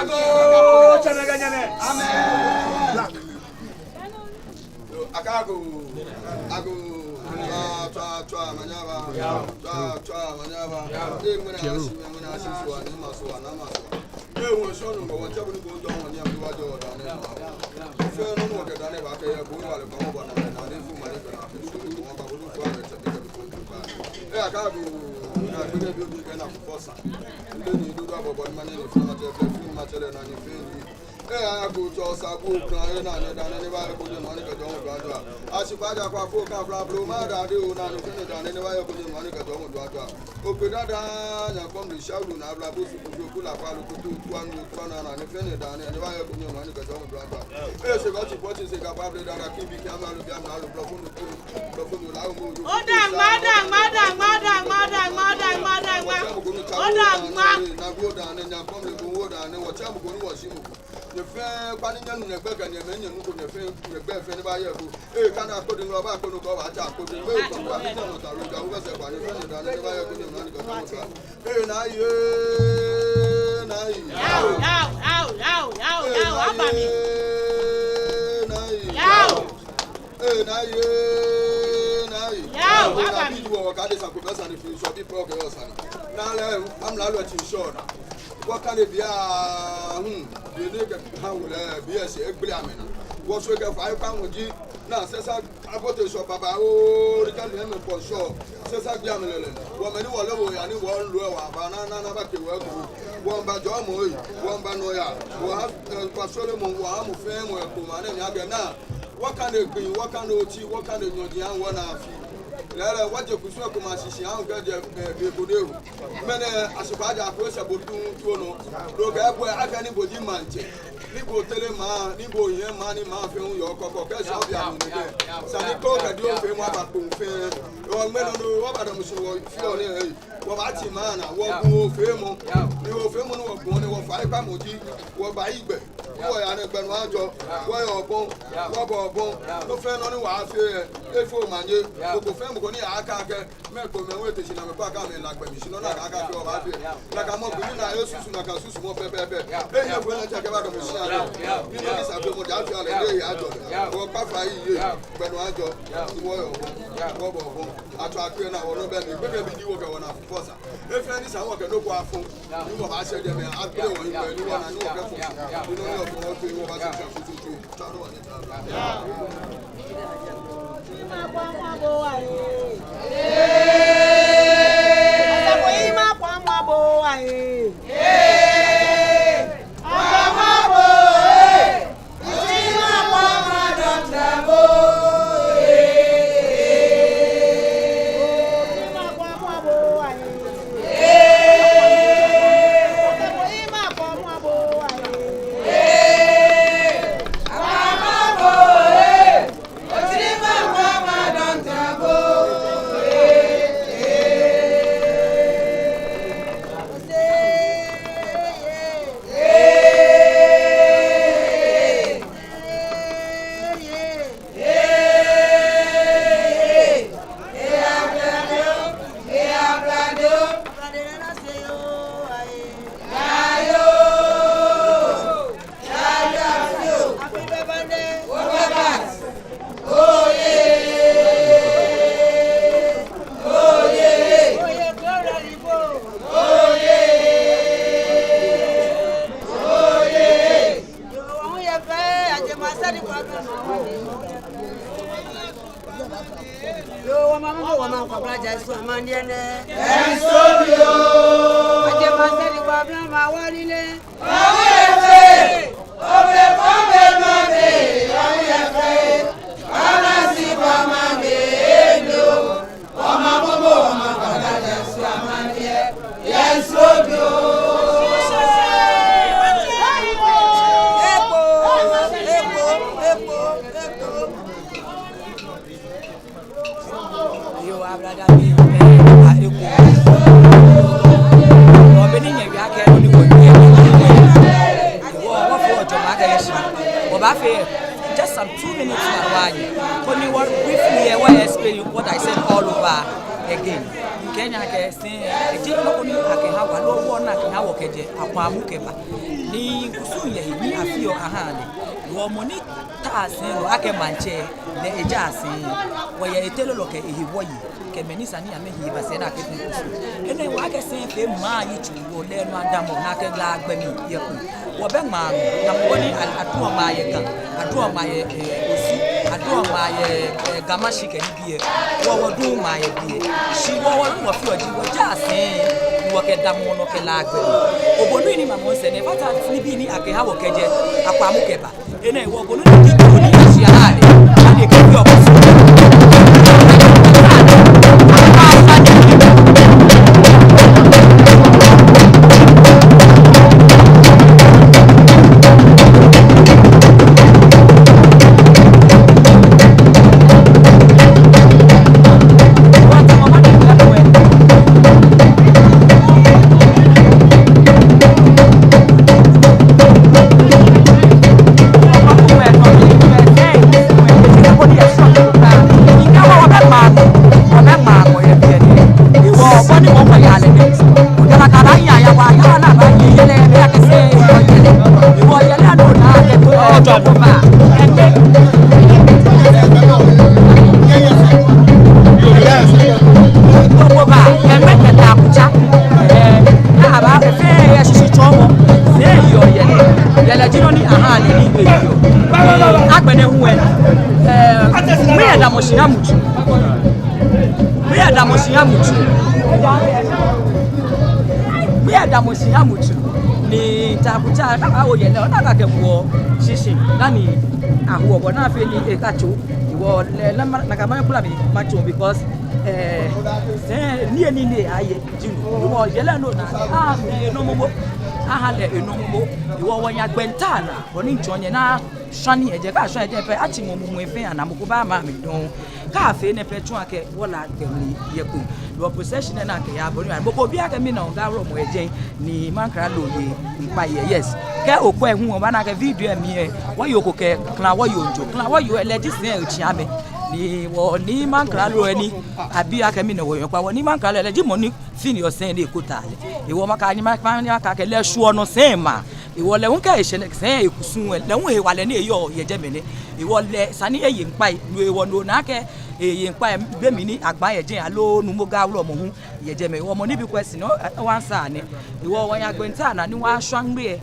Agoo, tsɛmɛi kɛ nyɛmɛi. Amɛɛ. Akɛ agoo, agoo, tswa, tswa, tswa, omanye aba. Tswa, tswa, omanye aba. Ee, ŋmɛnɛ ashi, ŋmɛnɛ ashi, sua, ni ma sua, na ma sua. Ee, wɔŋshɔ Nyɔŋmɔ, wɔŋtsɛ bo ni bo ŋtɔ wɔnyɛ mli wa jɔ wɔdani. Fɛɛ nɔ ni wɔkɛ dani baakɛɛ, bo wa lɛ kɔmɔ bɔ na mɛ na ni fu ma ni fɛɛ na fɛɛ su ni kɔmɔ ba bo ni fu amɛ tsɛ bi kɛ bi ko ba. Ee, akɛ agoo, na gbɛdɛ bi obi kɛ na fu fɔ sa. Nde ni dodo abɔbɔ ni manyɛ ni fu matsɛ fɛɛ, fu matsɛ lɛ na ni fɛɛ ni. Ee, Ayaa Kutsɔ Sabu Okra, ee, Naa Nii Daa nɛɛ ni baye koni ŋmɛnɛ kɛjɛ ŋmɛnɛ dua dua. Ashi Baja Kwafo Kafla Blo Mada de o, Naa Nii Fɛni Daa nɛɛ ni baye koni ŋmɛnɛ kɛjɛ ŋmɛnɛ dua dua. Okpee Dada, Nyankpɔmli Shawulu, Naa Bla Bosu, Kutu Kula, Falu Kutu, Tuanu, Tuana, Naa Nii Fɛni Daa nɛɛ ni baye koni ŋmɛnɛ kɛjɛ ŋmɛnɛ dua dua. Ee, Shekɔ Tsi Pɔtsi, Sheka Pable Dada, Kimbi Kiama, Lubiama, Lublo Funu, Lublo Funu, Lawu Mu, Odaŋma, Odaŋma, Odaŋma, Odaŋma, Odaŋma, Odaŋma, Odaŋma. Odaŋma. Ee, Naa Gu Odaŋma, Nyankpɔmli Gu Odaŋma, Wɔtsɛ Mɔ Ko ni Wɔshi Mɔ Ko. Nyɛ fɛɛ, kpaa ni nyɛnu nyɛgbɛi kɛ nyɛmɛi, nyɛnuko nyɛ fɛɛ, nyɛgbɛi fɛɛ ni baye eko. Ee, kɛ ana Akode ŋlɔ ba Akode ko, wɔtsɛ Akode. Ee, kpaa ni nyɛnu ta lo ja, wɔbɛ sɛ kpaa ni fɛɛ ni daa ni baye eko ni ŋmɛnɛ kɛjɛ ŋmɛnɛ dua. Ee, Naa Ayi, ee, Naa Ayi. Yao, yao, yao, yao, yao, ee, yao, Naa Ayi, aba mi. Ee, Naa Ayi. Yao. Ee, Naa Ayi, ee, Naa Ayi. Yao, aba mi. Ee, Naa Ayi, wɔ, wɔkadi sane ko bɛ sane fɛɛ sɔ bi pɔ kɛ yɔ sane. Naa lɛ, amralo lɛ tsi ŋshɔnaa. Wɔkane biɛ, hmm, biɛ ni kɛ ha wulɛ, biɛ shi egbele amɛnaa. Wɔsɔɔ kɛ fai kpaa ŋɔ ji, Naa Sesa Abote Shɔ babaoo, ri kɛ ni mɛi kɔ shɔ, Sesa gbi amɛ lɛlɛ. Wɔmɛi ni wɔle wɔya ni wɔlo wɔ aba naa, naa, naa, ba kɛ wɔ eko. Wɔmiiba jɔɔmɔ ee, wɔmiiba nɔyaa, wɔha, ee, kpaa sɔlemɔ, wɔha mɔ fɛɛ mɔ eko, maŋ nɛɛ mli akɛ Naa. Wɔkane gbi, wɔkane otsi, wɔkane nyɔji, aŋ wɔ Naa fɛɛ. Lɛɛlɛŋ, wɔje kusum ko ma shishi aŋ kɛjɛ, ee, be ko nɛɛ hu. Mɛni, Ashi Baja ko esa bo tuuntu nɔ. Loo kɛ bo akɛ ni bo ji maŋtsɛ. Ni bo tere maŋ, ni bo yɛ maŋ, ni maŋ fɛɛ hu yɔɔ kɔkɔ, kɛ sɔ bi amu nɛɛ. Sani ko kɛ di ofee mɔ aba kpɔŋ fɛɛ. Wɔ ŋmɛnɛ nɔ, wɔbadamɔ shi wɔfee nɛɛ, ee. Wɔbaati maŋ naa, wɔbu ofeemɔ. Ni ofeemɔ ni wɔbu nɛɛ, wɔfai kpamɔ ji, wɔbayi gbɛ. Wɔya nɛɛ gbɛ nɔ ajɔ, wɔyɛ obɔ, wɔbɔ obɔ. Nɔ fɛɛ nɔ ni wɔfee lɛ, efee omanye. Mɔ ko fɛɛ mɔ ko ni akɛɛ akɛ, mɛi komɛi hu ete shi ni amɛkpa akɛ amɛla gbɛ mli shi nɔ ni akɛɛ akɛ wɔbaafee. Nakai mɔ ko ni naa esusu nakai susumɔ pɛpɛɛpɛ. Ehiɛ fɛɛ lɛ tsɛ kɛba dɔmɔ shi alɛ. Ni nɔ ni sa ko mɔ ja fee alɛ, ni eya jɔ lɛ. Wɔkpa fai yɛ, gbɛ nɔ ajɔ, wɔyɛ obɔ, wɔbɔ obɔ. Atswa akpe naa wɔ nɔ bɛ ni, gbekɛbii ji wɔ kɛ wɔ Naa fɔsa. Efee ni sa wɔkɛ nɔ ko afɔ. Ni wɔbaashɛ jɛmɛ, akpe wɔ yi, ni wɔna ni wɔkɛfɔ. Ni nɔ ni wɔfɔ, wɔfee, wɔbaashɛ jɛmɛ. Yoo, wɔmaŋ mɔ, wɔmaŋ kɔ bla ja sɔ amanie nɛ. Enso bio. Ajɛ ma sɛ ni kɔ bla ma wɔ ni nɛ. Awo yɛ fɛɛ. Obe kɔ be ma be. Awo yɛ fɛɛ. Ana si kɔ ma be. Eno. Wɔmaŋ mɔ, wɔmaŋ kɔ bla ja sɔ amanie. Enso bio. Ekpo, ekpo, ekpo, ekpo. Yoo, ablade bii, ee, a, ekpo. Wɔ be ni nyɛwie akɛ, nɔ ni wɔwie, wɔ, wɔfee wɔjɔɔmɔ akɛ yɛ shi. Wɔbaafee, just some two minutes na wɔaye. Koni wɔ briefly, ee, wɔ explain what I said all over again. Kɛ nyɛkɛɛ sɛɛ, eji nɔ ko ni akɛha wɔ, loo wɔna akɛha wɔ kɛjɛ Akwamu kɛba. Ni kusum yɛ he ni afeɔ aha lɛ. Wɔ mɔ ni ta sɛɛ lɛ akɛ maŋtsɛ, lɛ eja sɛɛ. Wɔyɛ eteelɔ kɛ ehe wɔye. Kɛ mɛi ni sa ni amɛhi ba sɛɛ ni akɛfee kusum. Enɛ wɔ akɛ sɛɛ fee maŋ yitso, wɔ lɛ nɔ adamɔ ni akɛ La gbɛ mli yɛ ko. Wɔbɛ ŋmaa nɔ, na mɔ ni a-, aduɔ ŋmaa yɛ Ga, aduɔ ŋmaa yɛ, ee, Osu, aduɔ ŋmaa yɛ, ee, Ga Mashie kɛ nibii. Wɔ, wɔduuu ŋmaa yɛ biɛ. Shi wɔ, wɔ, wɔfeɔ ji, wɔja sɛɛ, wɔ, Wɔkɛdamɔ nɔ kɛ La gbɛi. Obonu ni mamɔ sɛɛ nɛɛ, fata nibii ni akɛha wɔ kɛjɛ Akwamu kɛba. Enɛ hewɔ obonu ni kikɛ ni ashi aha lɛ, ani kɛ bi ɔkɔ so. Agbɛnɛ hu lɛ, eh, miida mɔ shi ha mutsu. Miida mɔ shi ha mutsu. Miida mɔ shi ha mutsu. Ni Taakutsa, kɛ awo yɛlɛ, ona akɛ wɔ shishi, dani awo bɔ ni afee ni ekatso. Hewɔ lɛ, lɛ ma, nakai ma kpla mi matso because, eh, sɛɛ, niyenii ni aye, ji nu. Hewɔ yɛlɛ nɔ naa, ah, mi enɔ momo. Aha lɛ enɔ momo. Hewɔ wɔya gbɛnta naa, bɔ ni mitsɔ nyɛ naa. Shwane ejɛ, kɛ ashwane ejɛ pɛ, atsi mɔ mumɔ fɛɛ anaa, mɔ ko baama mi dɔŋŋ. Kɛ afee enɛ pɛ, tsɔɔ akɛ wɔ La gbɛ mli yɛ kpo. Wɔ procession nɛɛ naa kɛya bɔ ni, mɔ ko biɔ akɛ mɛni hewɔ Ga Wulɔmɔ yɛ jɛi ni maŋkralo yeee ŋkpai yɛ, yes. Kɛ okwɛ hu obaana akɛ video lɛ mli lɛ, wɔyoo ko kɛ klawɔyoo jio, klawɔyoo lɛ ji sɛi otsi amɛ. Ni wɔ ni maŋkralo lɛ ni abiɔ akɛ mɛni hewɔ wɔyɔɔ ŋkpai, wɔ ni maŋkralo lɛ ji mɔ ni fini yɔɔ sɛi ni kota lɛ. Hewɔ makɛɛ nyɛ, makɛɛ nyɛ akɛ lɛ shwuɔ nɔ sɛi ma. Hewɔ lɛ hu kɛ eshɛ nɛɛ sɛi ekusum lɛ, lɛ hu hewalɛ ni eyɔɔ yɛ jɛmɛ nɛ. Hewɔ lɛ esa ni eye ŋkpai, no hewɔ no naa akɛ eye ŋkpai be mli ni agba yɛ jɛi aloo Nuumo Ga Wulɔmɔ hu yɛ jɛmɛ. Hewɔ mɔ ni bi question lɛ, ɛ, ɛ, wɔnsa nɛ. Hewɔ wɔya gbɛnta naa ni wɔshwa ŋmɛlɛ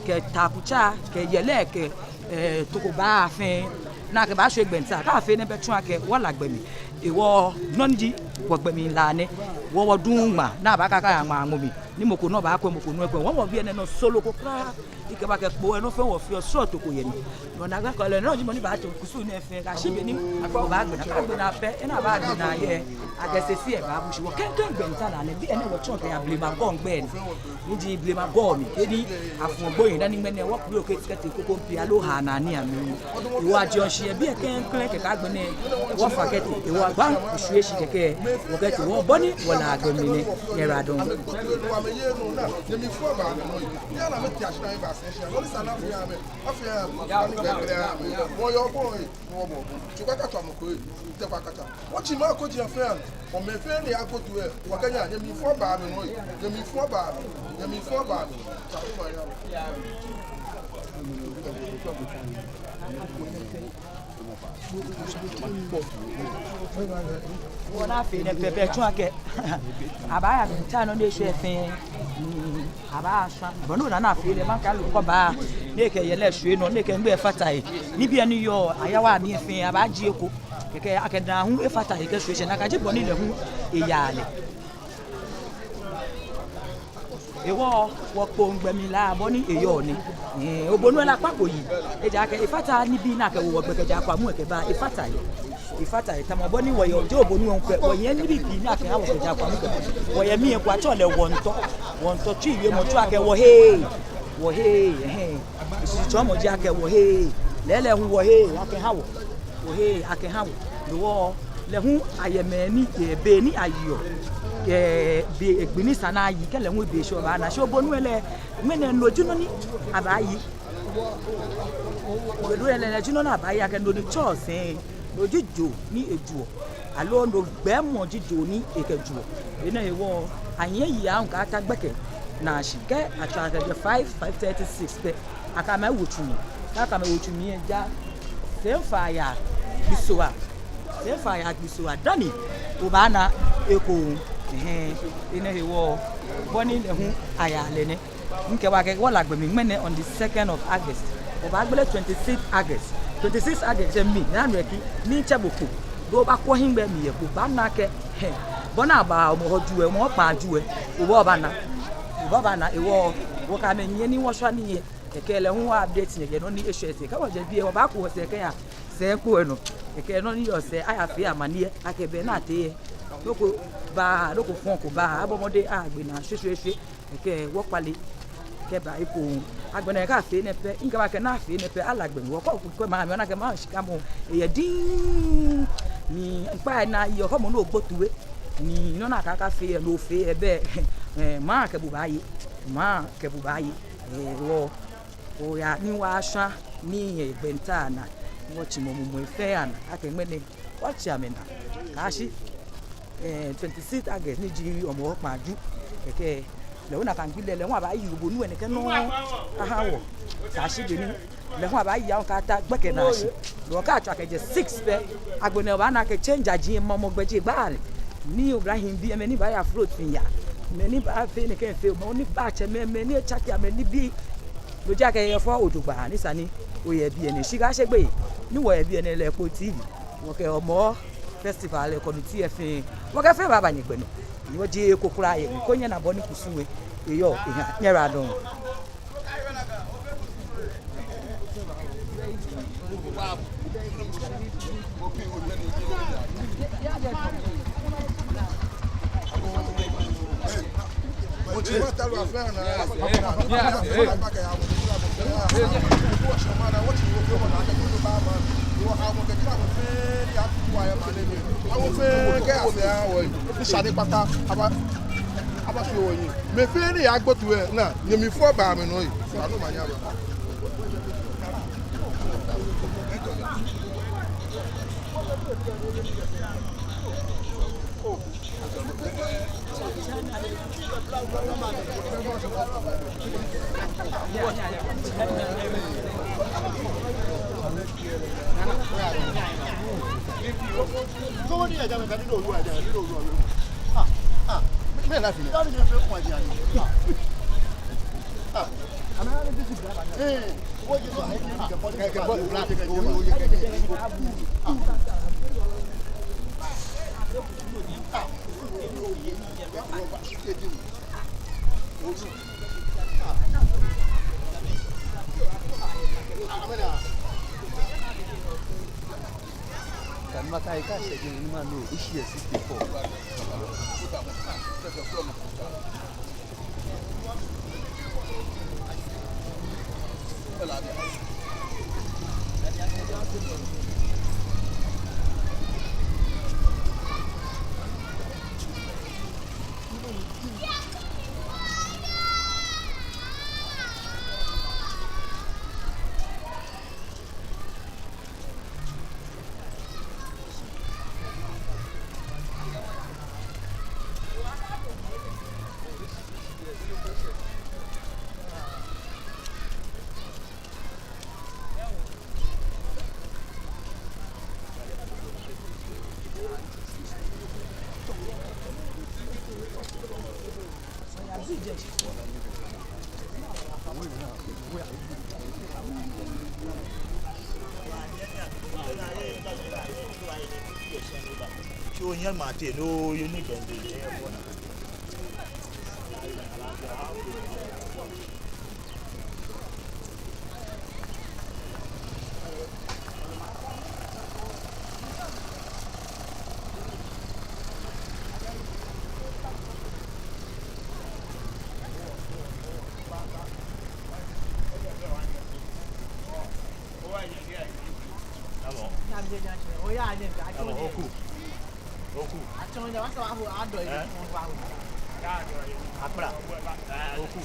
kɛ Taakutsa kɛ yɛlɛ kɛ, ɛ, toko baa fɛɛ. Ni akɛbaashwie gbɛnta, kɛ afee enɛ pɛ tsɔɔ akɛ wɔ La gbɛ mli. Hewɔ nɔ ni ji wɔ gbɛ mli La nɛ. Wɔ wɔdu ŋmaa, ni abaakɛɛ akɛ ŋmaa ŋmɔ mli. Ni mɔ ko nɔ baakwɛ, mɔ ko nɔ ekwɛ. Wɔ wɔbiɛ nɛɛ nɔ solo ko kwraa. Ekɛba kɛ kpo lɛ nɔ fɛɛ wɔfeɔ srɔto ko yɛ mli. No naa akɛ lɛ nɔ ji mɔ ni baatso kusum nɛɛ fɛɛ kɛyashi be ni wɔbaagbe naa. Kɛ agbe naa pɛ, ena baagbe naa yɛ. Akɛ sɛɛ sɛɛ baabu shi. Wɔ klɛŋklɛŋ gbɛnta naa nɛ, biɛ nɛɛ wɔtsɔ kɛya blema gɔŋ gbɛ nɛɛ. Ni ji blema gɔŋ mli. Kɛ ni afɔ gbo yɛ dani ŋmɛnɛ wɔkplo kɛ tikɛti ko ko pia loo ha naa ni amɛ. Hewɔ ajɔ shi yɛ biɛ klɛŋklɛŋ kɛkɛ agbɛnɛ wɔfa kɛtee. Hewɔ agba ŋshwie shi kɛkɛ wɔkɛtee. Hewɔ bɔ ni wɔ La gbɛ mli nɛ, nyɛyiwaladɔŋŋ. Wɔtsi ma ko tsi afɛ an. Ɔmɛ fɛɛ ni akoto lɛ, wɔkɛɛ nyɛ, nyɛmi fɔ ba mi nɔ yi. Nyɛmi fɔ ba mi. Nyɛmi fɔ ba mi. Wɔna fɛɛ nɛ pɛpɛ tsɔɔ akɛ abaaya gbɛnta nɔ ni eshwɛ fɛɛ. Abaashwa. Bɔ ni ona ni afee lɛ, maŋkralo kɔ ba. Ni ekɛ yɛlɛ shwie nɔ, ni ekɛ ŋmɛlɛ fata he. Ni biɛ ni yɔɔ, ayawa mli fɛɛ, abaajie eko. Kɛkɛ akɛ daa hu efata he kɛshwie shi, nakai ji bɔ ni lɛ hu eyaa lɛ. Hewɔ wɔ Kpone gbɛ mli La bɔ ni eyɔɔ nɛ. Ɛɛ, obonu lɛ akpa ko yi. Ejaakɛ efata nibii ni akɛwo wɔ gbɛ kɛjɛ Akwamu kɛba, efata he. Efata he tamɔ bɔ ni wɔyɔɔ, jeee obonu lɛ hu pɛ, wɔyɛ nibii pii ni akɛha wɔ kɛjɛ Akwamu kɛba. Wɔyɛ mii ko atsɛɔ lɛ Wɔntɔ. Wɔntɔ, Twi wiemɔ tsɔɔ akɛ wɔhe. Wɔhe, ɛhɛɛ. Shishitsɔɔmɔ ji akɛ wɔhe. Lɛɛlɛŋ hu wɔhe akɛha wɔ. Wɔhe akɛha wɔ. Ni wɔ, lɛ hu ayɛ mɛi ni, ɛɛ, be ni ayeɔ. Ɛɛ, be, ɛɛ, gbi ni sa ni ayi, kɛ lɛ hu be shɔ baana. Shi obonu lɛ, ŋmɛnɛ no ji nɔ ni abaayi. Obonu lɛ, lɛ ji nɔ ni abaayi akɛ no ni tsɔɔ sɛi. No ji joo ni ejoɔ. Aloo no gbɛɛmɔ ji joo ni ekɛjoɔ. Enɛ hewɔ, anyiɛ yi aahu kɛyata gbɛkɛ naa shi kɛ atswa kɛjɛ five, five thirty, six pɛ, akɛ amɛ wo tsu mli. Kɛ akɛ amɛ wo tsu mli lɛ ja, sɛɛ faa yaa Gbisua. Sɛɛ faa yaa Gbisua dani obaana eko. Ɛhɛɛ, enɛ hewɔ, bɔ ni lɛ hu ayaa lɛ nɛ. Mikɛɛ bo akɛ wɔ La gbɛ mli ŋmɛnɛ on the second of August. Obaagbele twenty-sixth August. Twenty-sixth August lɛ mli, naa nɔ eki, ni mitsɛ bo kpo. Bo obaakwɔ hiŋmɛi mli yɛ kpo, obaana akɛ, hɛɛ, Bɔ ni abaa Hɔmɔwɔ ju lɛ, Hɔmɔwɔ kpaa ju lɛ, obaana, obaana, ewɔ, wɔkɛ amɛ nyiɛ ni wɔshwa nii lɛ, kɛkɛ lɛ hu wɔ-update nyɛ kɛ nɔ ni eshwɛ shi. Kɛ wɔjɛ biɛ wɔbaaku wɔsɛɛ kɛya sɛi kpo lɛ nɔ, kɛkɛ nɔ ni yɔɔ sɛɛ ayafee amaniɛ akɛ be ni atee lɛ, nɔ ko baaa, nɔ ko fɔŋ ko baaa, abɔ mɔdɛŋ agbe naa shweshweeshwe. Kɛkɛ wɔkpale kɛba ekoŋŋ. Agbɛnɛ kɛ afee enɛ pɛ, mikɛɛ akɛ ni afee enɛ pɛ, ala gbɛ mli. Wɔkɔ kwɛ maŋ mli, wɔna akɛ maŋ shikamɔ lɛ eyɛ diŋŋ. Ni mikpa naa yɔɔ kɔmɔ nɔ gbotu lɛ. Ni nɔ ni akɛɛ akafee lɛ, no fee lɛ bɛ. Ɛɛ, maŋ kɛ bo baaye. Maŋ kɛ bo baaye. Ɛɛ, wɔ, oya ni wɔshwa nii yɛ gbɛnta naa. Wɔtsi mɔ mumɔ fɛɛ anaa. Akɛ ŋmɛnɛ wɔtsi amɛnaa. Kaashi, eh, twenty-six August ni ji Hɔmɔwɔ kpaa ju. Kɛkɛ lɛ hu nakai gbi lɛ, lɛ hu abaayi obonu lɛ nɛkɛ nɔŋŋ aha wɔ. Kaashi be ni lɛ hu abaayi aahu kɛya gbɛkɛ naa shi. Lɛ hu kɛ atswa kɛjɛ six pɛ, agbɛnɛ obaana akɛ change aji mɔmɔ gbɛjee gbaa lɛ. Ni oblahii bii, mɛi ni baaya float fɛɛ yaa. Mɛi ni baafee nɛkɛ fɛɛ, mɛi ni baatsɛ amɛ, mɛi ni etsake amɛ nibii. No ji akɛ yɛ fɔ ojogbaŋŋ ni esa ni oyɛ biɛ nɛɛ. Shi kaashi gbeyei ni wɔyɛ biɛ nɛɛ lɛ, Kpone T V, wɔkɛ Hɔmɔwɔ festival lɛ kɔmitii lɛ fɛɛ, wɔkɛ fɛɛ baaba nyɛgbɛ nɔ. Ni wɔjeee eko kwraa yɛ mli, koni nyɛna bɔ ni kusum lɛ eyɔɔ, eha nyɛra dɔŋŋ. Mɛi fɛɛ ni yagbotu lɛ naa, nyɛmi fɔ ba amɛnɔ yɛ. Oku. Oku. Akpla. Oku.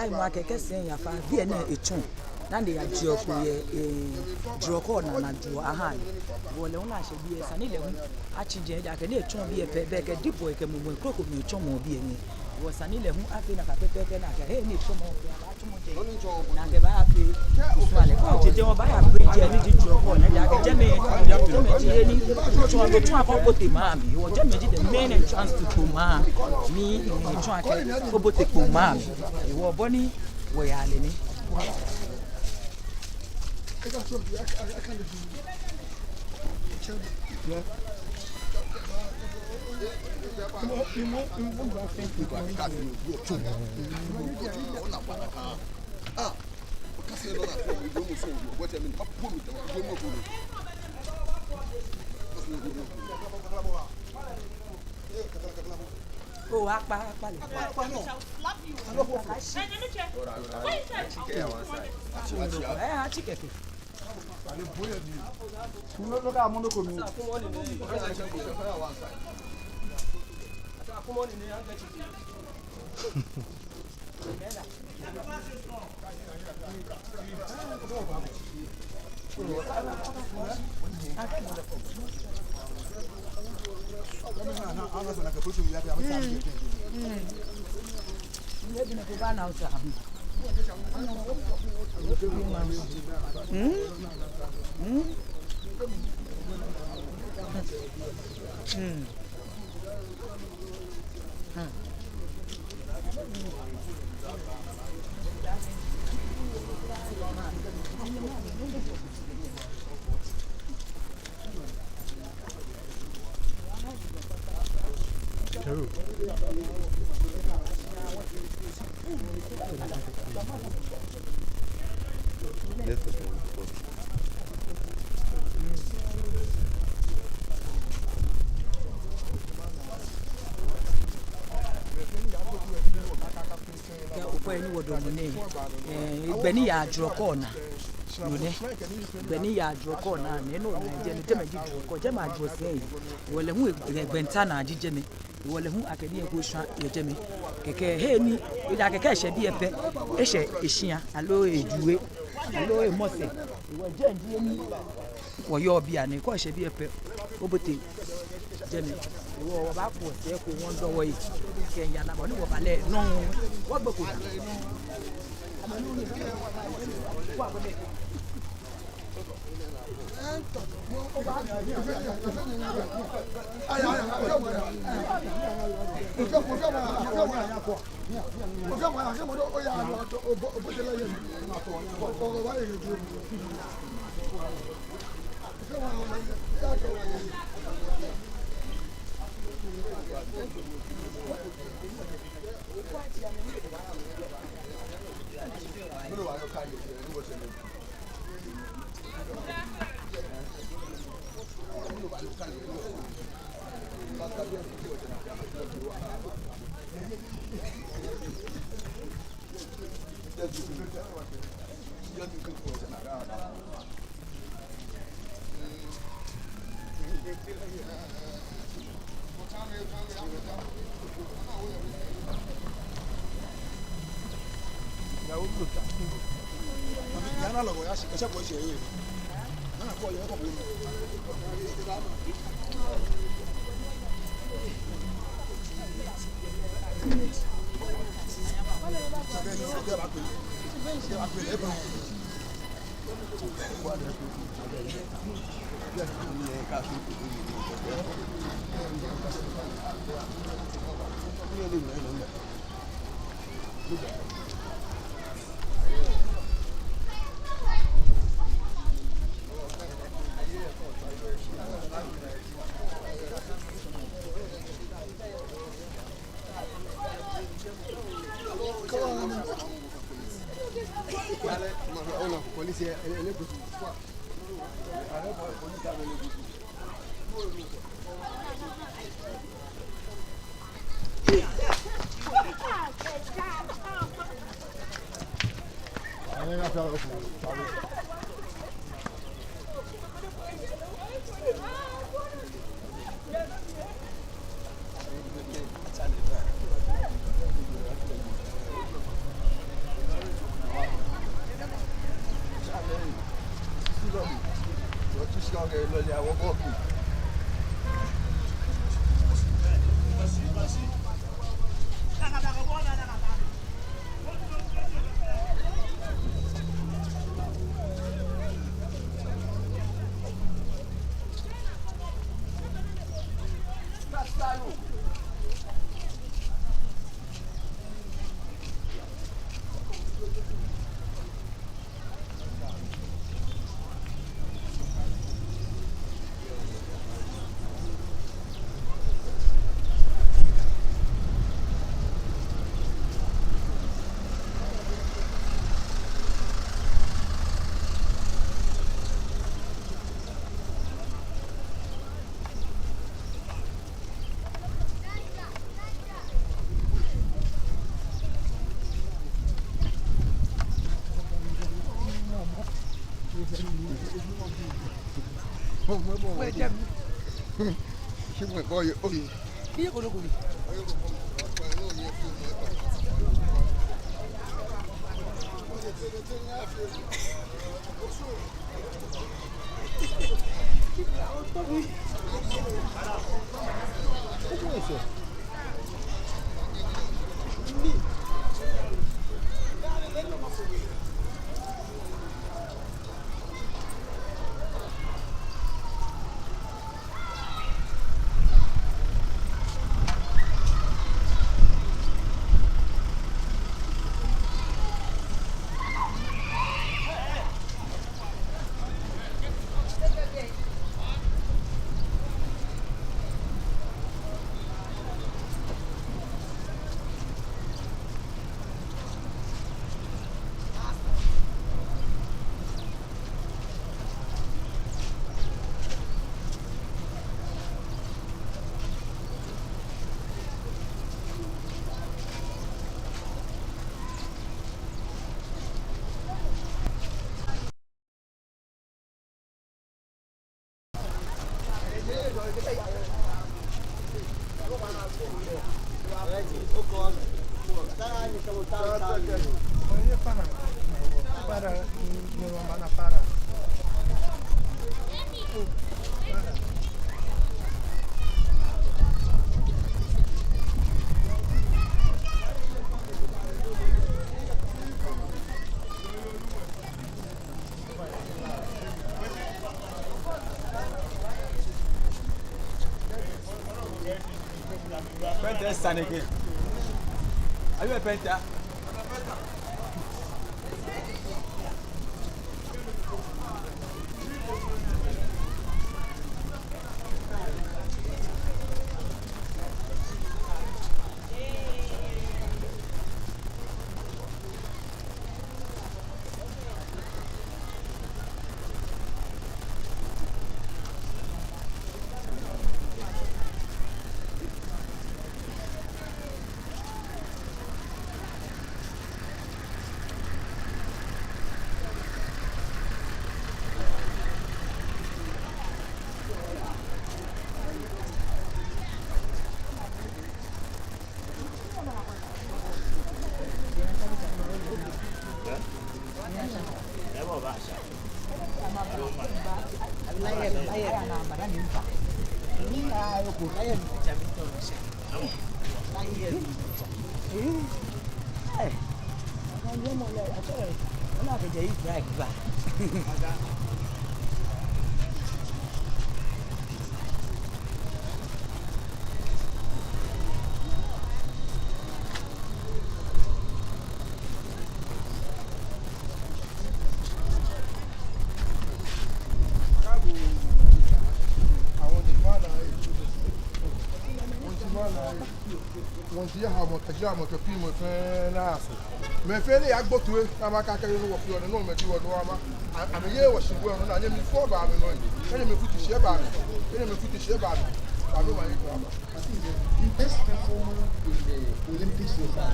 Ayi, mɔ akɛ kɛ sɛi yafa, biɛ nɛɛ etsɔ. Ni ayaa jɛɔ kpo yɛ, eh, jurɔ ko naa ni ajurɔ aha lɛ. Hewɔ lɛ hu ni ashɛ biɛ, esa ni lɛ hu atsi jɛi, ejaakɛ ni etsɔ biɛ pɛ, belɛ kɛ dibɔi kɛ mumɔi krokomɛi tsɔmɔ biɛ nɛɛ. Hewɔ esa ni lɛ hu afee nakai pɛpɛɛpɛ, nakai he ni etsɔmɔ pɛ, abaatsɔmɔ jɛi. Nakai baafee kusum lɛ. Kɛ otsɛ jɛi, wɔbaaya bridge lɛ ni ji jurɔ ko naa, ejaakɛ jɛmɛ, jɛmɛ ji he ni etsɔ, etsɔ akɛ obote maŋ mli. Hewɔ jɛmɛ ji the main entrance to Kpone maŋ mli, ni etsɔ akɛ obote Kpone maŋ mli. Hewɔ bɔ ni wɔyaa lɛ nɛ. Oo, akpa, akpa lɛ. Ɛɛ, atsi kɛkɛ. Kɛ okwɛ he ni wɔdamɔ nɛɛ, eh, gbɛ ni yaa jurɔ ko naa, no nɛ. Gbɛ ni yaa jurɔ ko naa nɛ, no nɛ, jɛmɛ, jɛmɛ ji jurɔ ko, jɛmɛ ajurɔ sɛi. Hewɔ lɛ hu, eh, gbɛ ni ta naa ji jɛmɛ. Hewɔ lɛ hu akɛ nii ko shwa yɛ jɛmɛ. Kɛkɛ he ni, ejaakɛ kɛ eshɛ biɛ pɛ, eshɛ eshia, aloo ejuwe, aloo emɔsɛɛ. Hewɔ jɛi ji he ni wɔyɔɔ bianɛ, kɛ eshɛ biɛ pɛ, obote jɛmɛ. Hewɔ wɔbaakɔ sɛɛ ko wɔndɔ wɔyi. Kɛya nɔ bɔ ni wɔba lɛ nɔŋŋ, wɔgbeko naa. Penta esa nɛkɛ. Ayi penta. Wɔji aha mɔ kɛji aha mɔ kɛ piŋmɔ fɛɛ naa so. Mɛi fɛɛ ni yagbo toi, amɛkakɛɛ nɔ ni wɔfeɔ nɛɛ, nɔ mɛi ji wɔ nɔ amɛ. A-, amɛye wɔshi wɔ nɔ naa, nyɛmi fɔ ba amɛnɔ yi. Nyɛmi futu shi ba amɛ. Nyɛmi futu shi ba amɛ. Ba amɛ ma ye to amɛ. Best performer in the Olympics so far.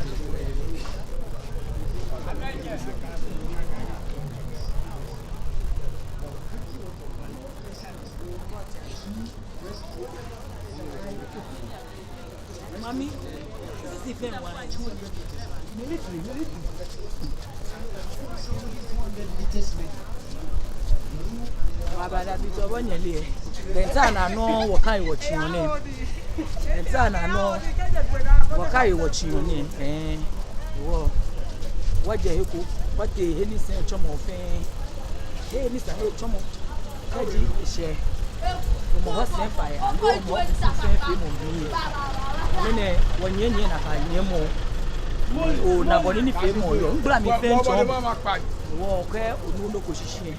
Mami, this is the one. Military, military. Wɔbada bi tɔ bɔ nyɛle. Bɛnta na nɔ wɔkai wɔtsi yɔɔ nɛɛ. Bɛnta na nɔ wɔkai wɔtsi yɔɔ nɛɛ. Ɛɛ, wɔ, wɔjɛ he ko, wɔtee he ni sɛi tsɔmɔ fɛɛ. He ni sa he tsɔmɔ. Kɛji eshɛ. Mɔ hɔ sɛi fa ya, mɔ hɔ sɛi fe mɔ bi. Mɛni, wɔnyiɛ nyiɛ nakai nyiɛmɔ. Ona bɔ ni nifeemɔ yɔɔ. Ŋgbla mli fɛɛ tsɔ. Wɔkɛ onu nɔ ko shishi.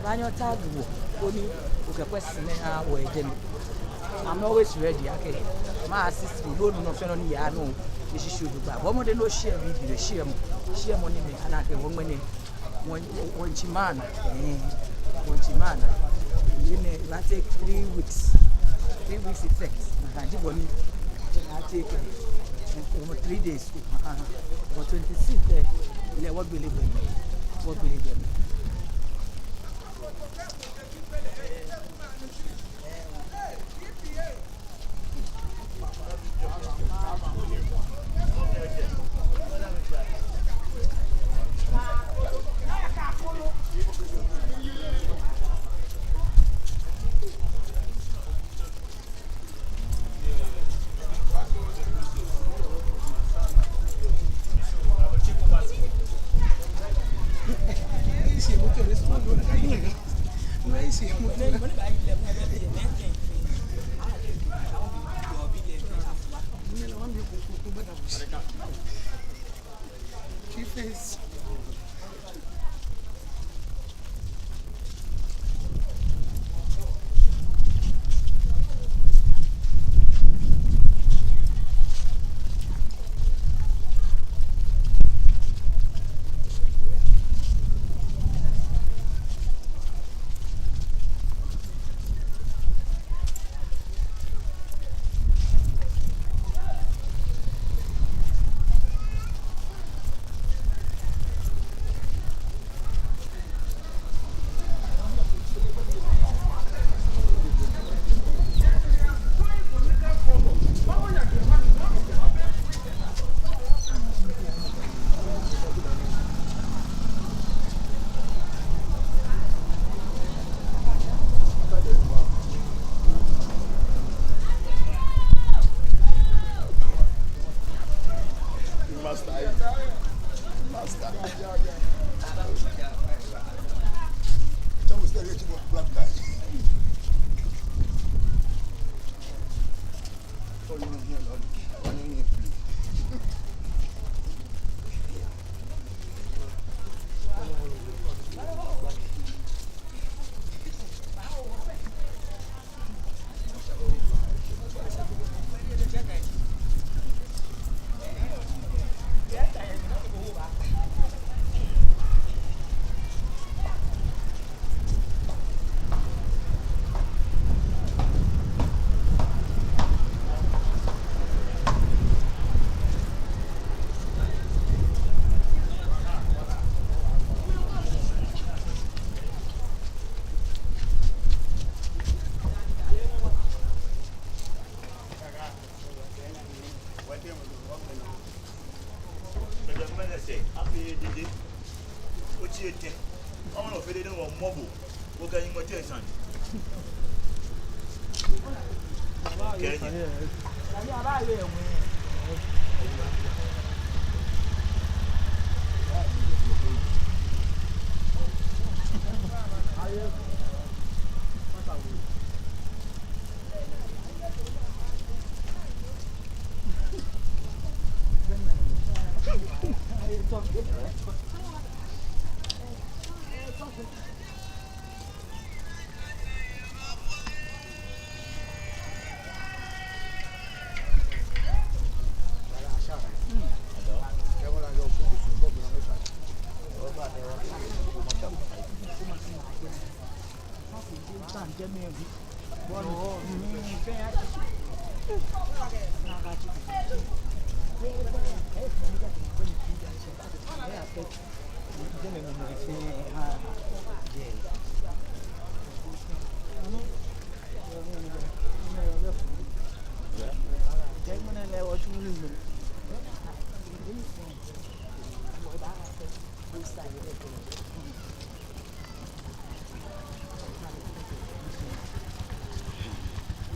Baanyɛ otag wɔ, koni okɛ question lɛ aha wɔ yɛ jɛmɛ. I'm always ready, akɛ ma assist you, nɔ fɛɛ nɔ ni yaa nɔ, eshishi ojogbaŋŋ. Bɔ mɔdɛŋ ni o share video, share mɔ, share mɔ ni mɛi ana akɛ wɔ ŋmɛnɛ, wɔ, wɔ, wɔmiitsi maŋ naa, ɛɛ, wɔmiitsi maŋ naa. Enɛ, it will take three weeks, three weeks effect. Nakai ji bɔ ni, it will take, ɛɛ, three days. Aha. Wɔ twenty-six, ɛɛ, lɛ wɔgbele gbɛ mli, wɔgbele gbɛ mli. Master, eh. Master. Tell us the rate of black guy. Oh, you don't hear, Lord. I don't hear, please.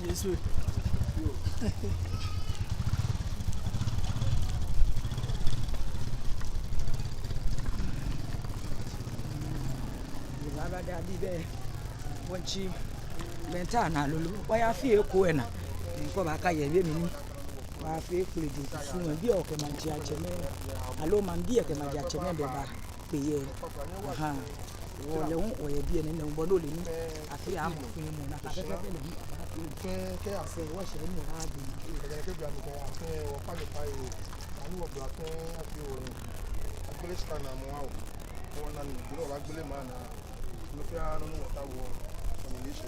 Yesu. Baba Dabi bɛ. Wɔtsi. Bɛnta na lolo. Wɔya fie ko ena. Ŋkɔ baka yɛ be mli. Wɔya fie kple du fu mɛ. Biɛ okɛ maŋtsɛ atsɛmɛi. Aloo maŋbii kɛ maŋtsɛ atsɛmɛi bɛ ba. Kpe yɛ. Aha. Wɔ lɛ hu wɔyɛ biɛ nɛɛ, lɛ hu bɔ ni ole nɛɛ. Afi ya mɔ fɛɛ mɔ naa. Kɛ fɛɛ fɛɛ lɛ hu. Kɛ, kɛ asɛ, wɔsɛɛ ni wɔha bi. Kɛ, kɛ, kɛ bi ami kɛ asɛ, wɔkpa mi kpa yɛ. Ani wɔbla fɛɛ afi wɔ. Agbele shika naa mɔ awo. Wɔna ni, bi ni wɔbaagbele ma naa. Nɔ fɛɛ nɔ ni wɔtaoɔ. Wɔnine shɛ.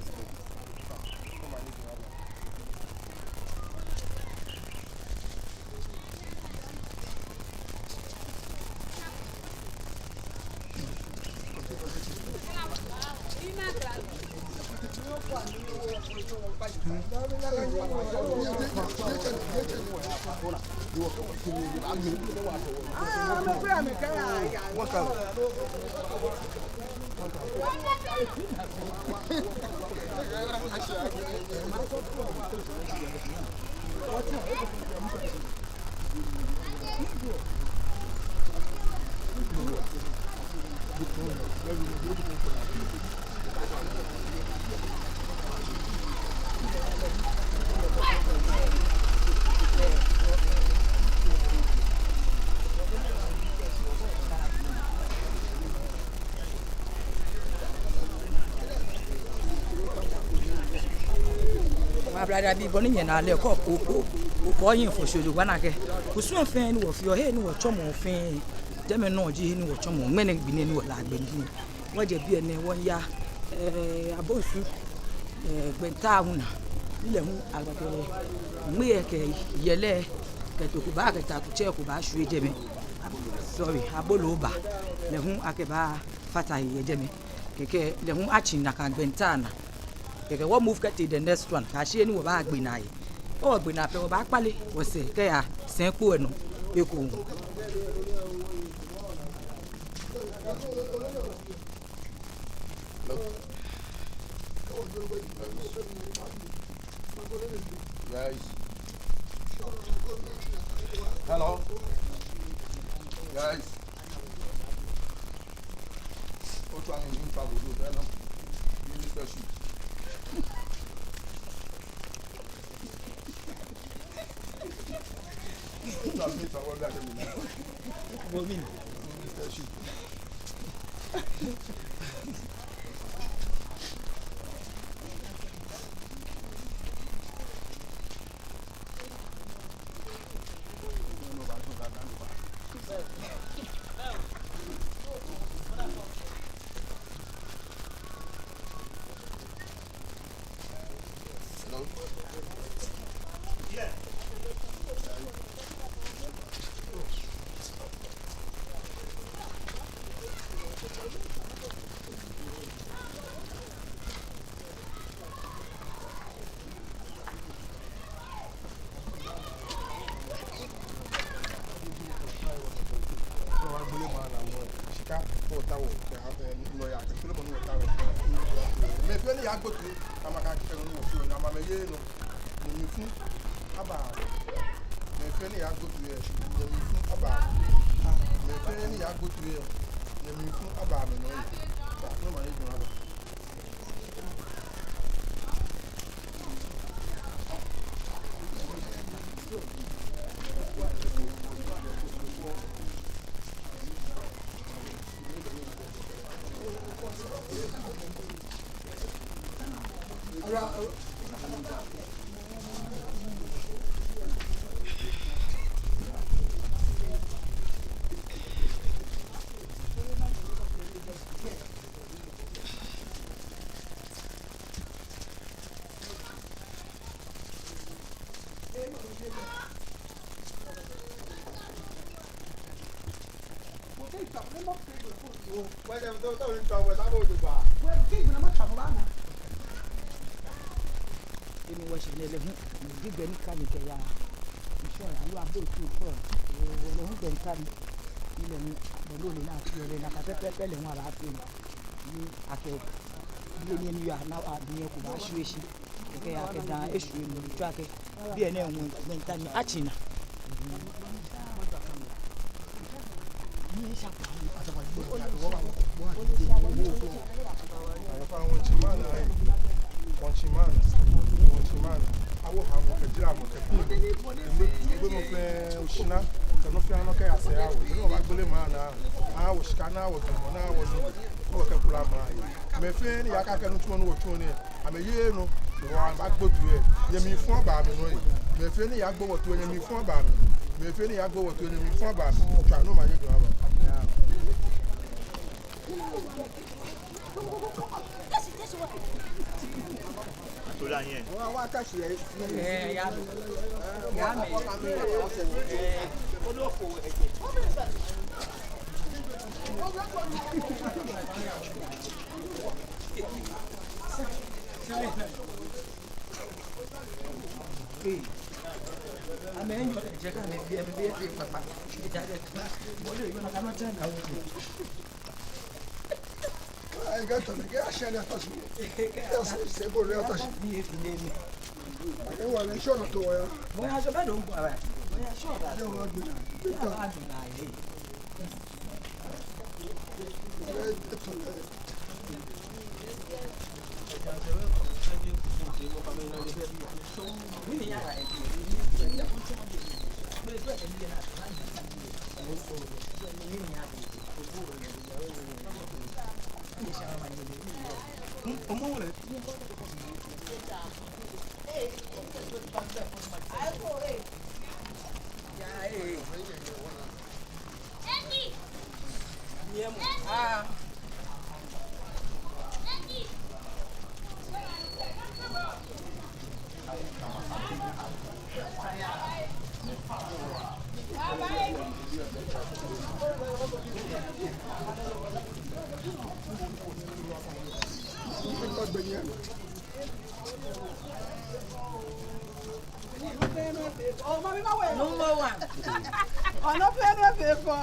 Wa brother bi bɔ ni nyɛna lɛ ko ko ko ko yin fo sholo gwana kɛ. Kusum fɛɛ ni wɔfeɔ, he ni wɔtsɔmɔ fɛɛ. Jɛmɛ nɔ ji he ni wɔtsɔmɔ, ŋmɛnɛ gbi nɛɛ ni wɔlaa gbɛ nɛɛ. Wɔjɛ biɛ nɛɛ wɔya, eh, Abosu, eh, gbɛnta hu naa. Ni lɛ hu agbɛnɛ ŋmɛɛ kɛ yɛlɛ kɛ too ko ba kɛ takutsɛ ko ba shwie jɛmɛ. Sorry, abolo ba. Lɛ hu akɛba fata he yɛ jɛmɛ. Kɛkɛ lɛ hu atsi nakai gbɛnta naa. Kɛkɛ wɔ move kɛtee the next one. Kɛyashi he ni wɔbaagbe naa yɛ. Kɛ wɔgbe naa pɛ wɔbaakpale wɔsɛɛ kɛya sɛi kpo lɛ nɔ ekoŋŋ. Guys. Hello. Guys. Otu ami ni fa bodo bɛ nɔ. Minister ship. Otu ami ni fa bodo bɛ nɔ. Bomi. Minister ship. Mɛi fɛɛ ni yagbo toi, amɛkɛ kɛkɛ nɔ ni wɔfeɔ, ni amɛyɛ nɔ. Nyɛmi fũ aba. Mɛi fɛɛ ni yagbo toi yɛ, nyɛmi fũ aba. Mɛi fɛɛ ni yagbo toi yɛ, nyɛmi fũ aba amɛnɔ yɛ. Sa, no ma ni dun aba. Eni wɔshɛ nɛɛ lɛ hu, ni gbɛ ni ka ni kɛya. Ŋshɔ ya, aloo abo tu fɔ. Lɛ hu gbɛ ni ka ni. Ni lɛ hu, bɔ ni ole naa fee lɛ, nakai pɛpɛɛpɛ lɛ hu abaafee. Ni akɛ, ni ni ya, ni abiɛ ko baashwie shi. Kɛkɛ akɛ daa eshwie nɔ, etsɔɔ akɛ biɛ nɛɛ ŋwɛi, ŋwɛi ta ni atsi naa. Awo ha mɔ kɛ jira mɔ kɛ fɛɛ. Gbɛ, gbɛ mɔ fɛɛ, oshara, kɛ nɔ fɛɛ nɔ kɛya sɛɛ awo. Ni wɔbaagbele maŋ naa, awo shika naa, awo jwɛŋmɔ naa, awo nii. Wɔkɛ kula maŋ lɛ. Mɛi fɛɛ ni yaa kɛkɛ nitsumɔ ni wɔtsuɔ nɛɛ, amɛyeee nɔ, wɔbaagbo toi lɛ, nyɛmimɛi fɔŋ ba amɛnɔ lɛ. Mɛi fɛɛ ni yaagbo wɔ toi lɛ, nyɛmimɛi fɔŋ ba amɛ. Mɛi fɛɛ ni yaagbo wɔ toi lɛ, nyɛmimɛi fɔŋ ba amɛ. Tswa ni omanye jɔɔmɔ aba. Atula nyɛ. Ɛɛ, ya. Ya mɛ. Ɛɛ. Number one. Ɔnɔ fɛɛ nɔ fɛɛ fɔ.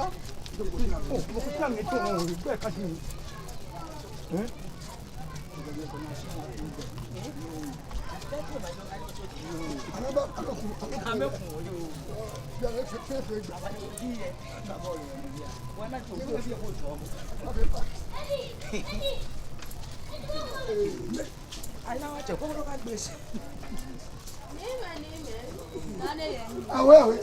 Ayi, na wɔtsɛ, kɔkɔ ka gbɛ shi. Awe, awe.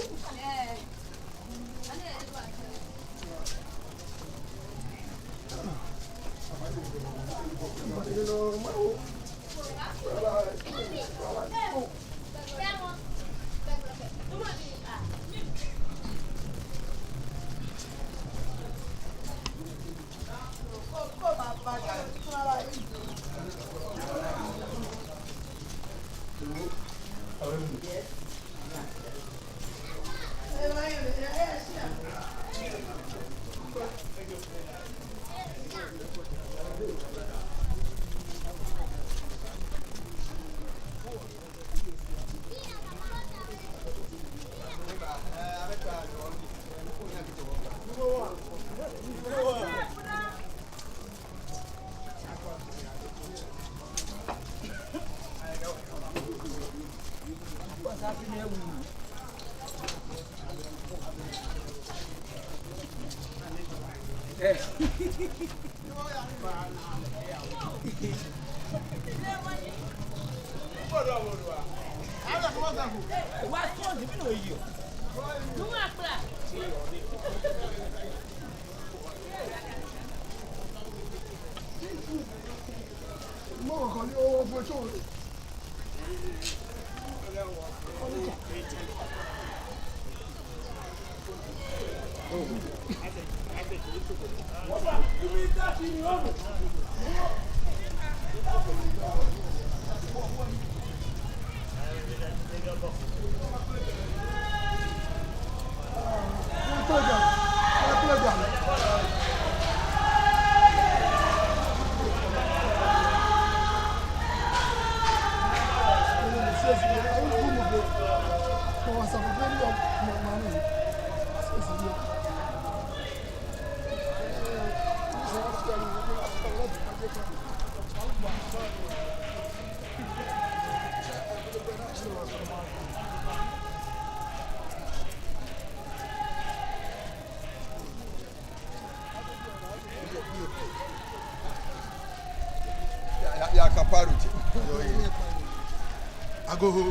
Goo,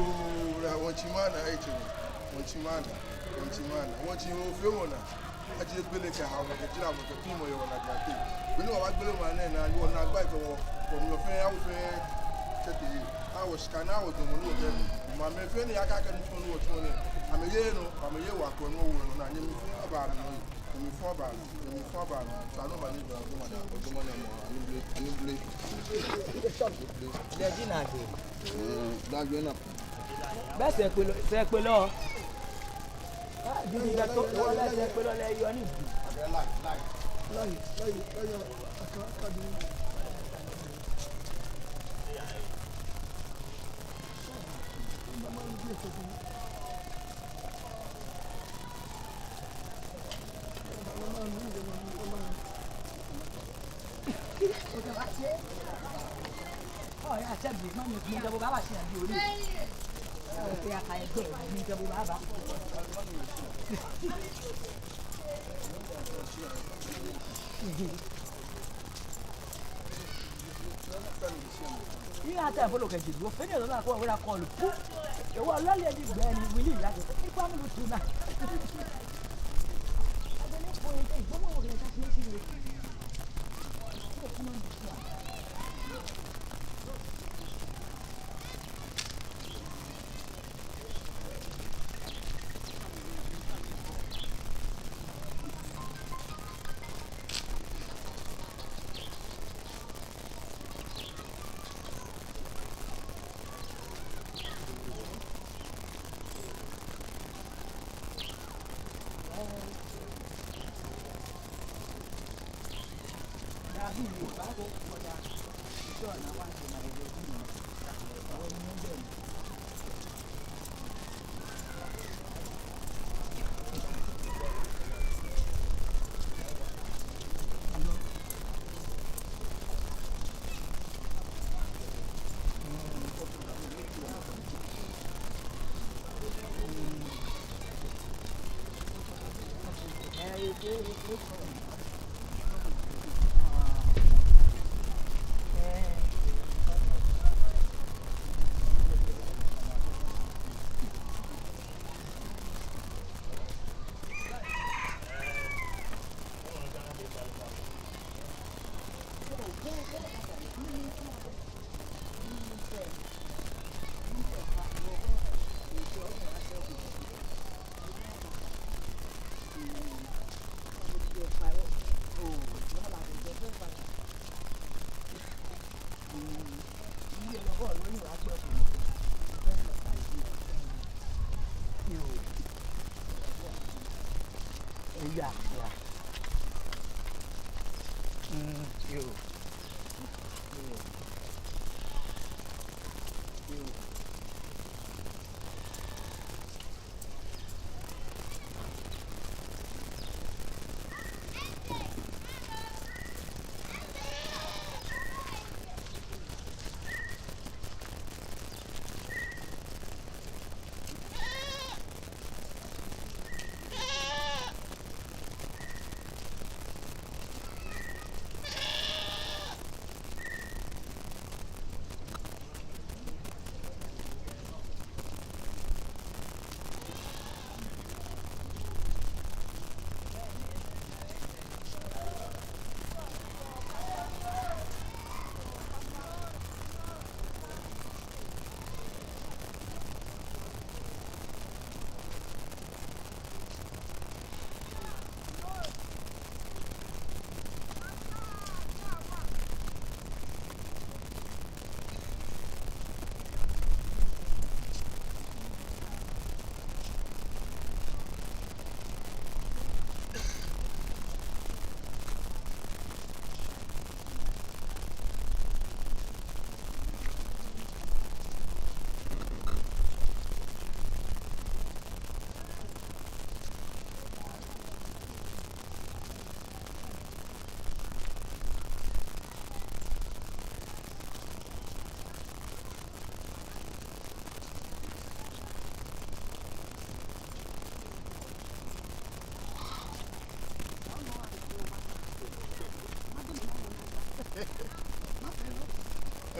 naa wɔtsĩ maŋ naa, etsɛ mi. Wɔtsĩ maŋ naa, wɔtsĩ maŋ naa, wɔtsĩ Hɔɔ fɛɛ wɔnaa. Ajie gbele kɛha wɔ, kɛ jara wɔ, kɛ piŋmɔ yɛ wɔnaa jara tɛ. Be ni wɔbaagbele maŋ nɛɛ naa, wɔnaa gbaa kɛ wɔ, wɔmli fɛɛ, awo fɛɛ, tsɛ tɛ. Awo shika naa, wɔjɔɔmɔ ni wɔkɛ. Maŋ mɛi fɛɛ ni yakakɛ nitsumɔ ni wɔtsuɔ nɛɛ. Amɛye nɔ, amɛye wɔ akɔ nɔ, wɔ nɔ naa, nyɛmi fɛɛ aba nɔ. Nyɛmi fɛɛ aba nɔ, nyɛmi fɛɛ aba nɔ. Sa nɔ ba ni dɔ, dɔ ma na, dɔ ma na mɔ, ani ble, ani ble. Lɛ ji naagbee. Mm, naagbee naa. Bɛ sɛɛkpelɔ, sɛɛkpelɔ. Ah, jiji ja to, wala sɛɛkpelɔ lɛ yɔɔ ni. Ina ta folo kɛ jiji, ofee ni lona ko wala kɔlu pu. Ewa lale ji gbɛ ni wili ya ko. Ikwa mu tu na.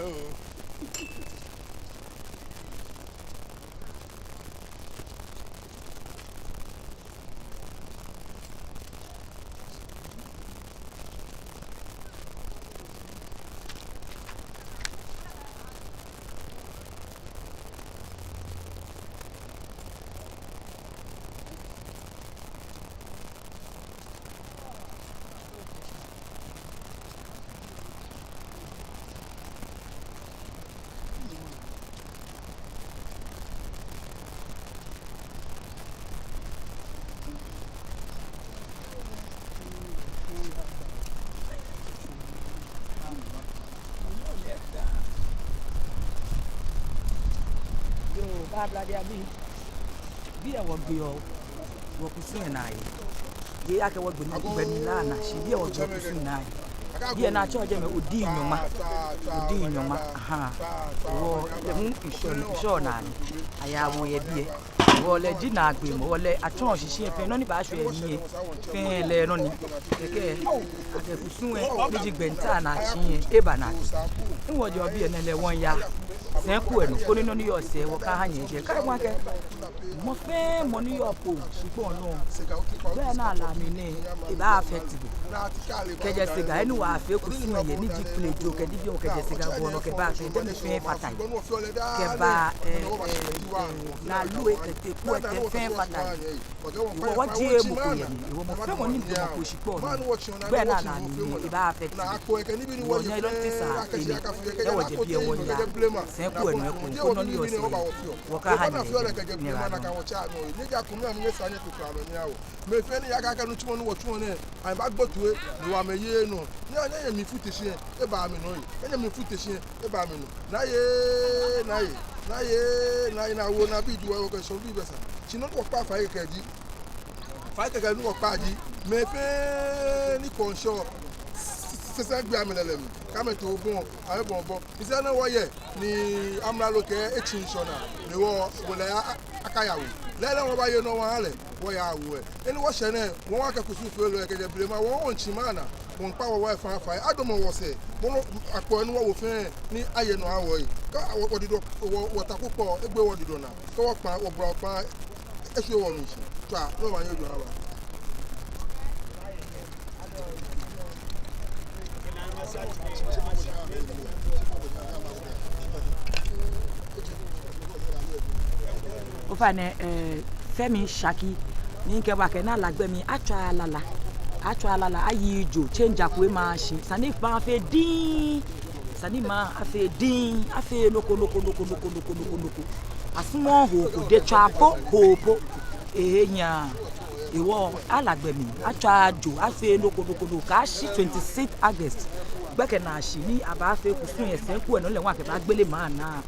Oh. Ablade abii. Biɛ wɔgbeɔ wɔkusum lɛ naa yɛ. Jeee akɛ wɔgbe ni gbɛ ni lɛ naa, shi biɛ wɔgbeɔ wɔkusum lɛ naa yɛ. Biɛ ni atsɛɔ jɛmɛ Odii Nyɔŋma. Odii Nyɔŋma, aha. Wɔ, lɛ hu ŋshɔ, ŋshɔnaa ni. Ayawo yɛ biɛ. Wɔ lɛ ji naagbee mɔ, wɔ lɛ atsɔɔ shishi lɛ fɛɛ, nɔ ni baashwɛ mli lɛ fɛɛ lɛ nɔ ni. Kɛkɛ, akɛ kusum lɛ, ni ji gbɛnta ni atsĩ lɛ, eba naa. Ni wɔjɛɔ biɛ nɛɛ lɛ wɔmiiya sɛi ko lɛ nɔ, koni nɔ ni yɔɔ sɛɛ wɔkɛha nyɛ jɛi. Kɛ wɔkɛɛ, mɔ fɛɛ mɔ ni yɔɔ Kpone shikpɔŋ nɔ, gbɛ ni ala mli nɛɛ, ebaa affect bo. Kɛjɛ Sega, he ni wɔfee kusum lɛ yɛ, ni ji Kplejo kɛ Dibio kɛjɛ Sega gɔŋ nɔ kɛba, kɛ jɛmɛ fɛɛ fata he. Kɛba, eh, eh, eh, Nalue kɛ Teku kɛ fɛɛ fata he. Hewɔ wɔjieee mɔ ko yɛ mli. Hewɔ mɔ fɛɛ mɔ ni jɛ mɔ ko shikpɔŋ nɔ, gbɛ ni ala mli nɛɛ, ebaa affect bo. Wɔnyɛ lɔti sa enɛ. Hewɔ wɔjɛ biɛ wɔmiiya sɛi ko lɛ nɔ ekoŋŋ, koni nɔ ni yɔɔ sɛɛ wɔkɛha nyɛ jɛi. Nyɛyiwaladɔŋŋ. Mɛi fɛɛ ni yaa akɛ nitsumɔ ni wɔtsuɔ nɛɛ, amɛbaagbo toi, ni wɔmiiye nɔ. Nyɛ, nyɛ, nyɛmli fu te shi lɛ, eba mli nɔ. Nyɛ, nyɛmli fu te shi lɛ, eba mli nɔ. Naa yɛ, naa yɛ, naa yɛ, naa yɛ, naa wo, naa bi ju wa, wɔkɛ shɔ bi bɛ sa. Shi nɔ ni wɔkpa fai kɛkɛ ji, fai kɛkɛ ni wɔkpa ji, mɛi fɛɛ ni kɔɔ ŋshɔ, sɛsɛ gbɛ amɛlɛlɛ mli, kɛ amɛto bɔ, amɛbɔ bɔ. Esa ni wɔye ni amralo kɛɛ etsi ŋshɔnaa, ni wɔ, wɔle a, a, akayawo. Lɛɛlɛŋ wɔbaaye nɔ wɔha lɛ, wɔyawo lɛ. He ni wɔshɛ nɛɛ, wɔ wɔkɛ kusumfeelɔi kɛjɛ blema, wɔ wɔmiitsi maŋ naa, wɔmiikpa wɔ, wɔfã fai, adamɔ wɔsɛɛ, bɔ ni akpɔ ni wɔwo fɛɛ, ni aye nɔ aha wɔ lɛ. Kɛ wɔ, wɔdidɔ, wɔ, wɔtako kpɔ, egbe wɔdidɔ naa. Kɛ wɔkpa, wɔbla wɔkpa, eshwie wɔmli shi. Tswa, no manyɛ jɔ aba. Ofainɛ, eh, Femi Shaki, ni kɛ ba kɛ naa lɛ gbɛ mli, atswa lala. Atswa lala, ayi jo, change akwe machine. Sani fã fee diŋŋ. Sani mli afee diŋŋ, afee nɔ ko, nɔ ko, nɔ ko. Asumɔɔɔ hoo ko, de tswa po, hoo po. Ehe nyɛ. Hewɔ, ala gbɛ mli, atswa jo, afee nɔ ko, nɔ ko, nɔ ko. Kɛyashi twenty-sixth August, gbɛkɛ naashi ni abaafee kusum yɛ sɛi ko lɛ nɔ lɛ, wɔkɛbaagbele maŋ naa.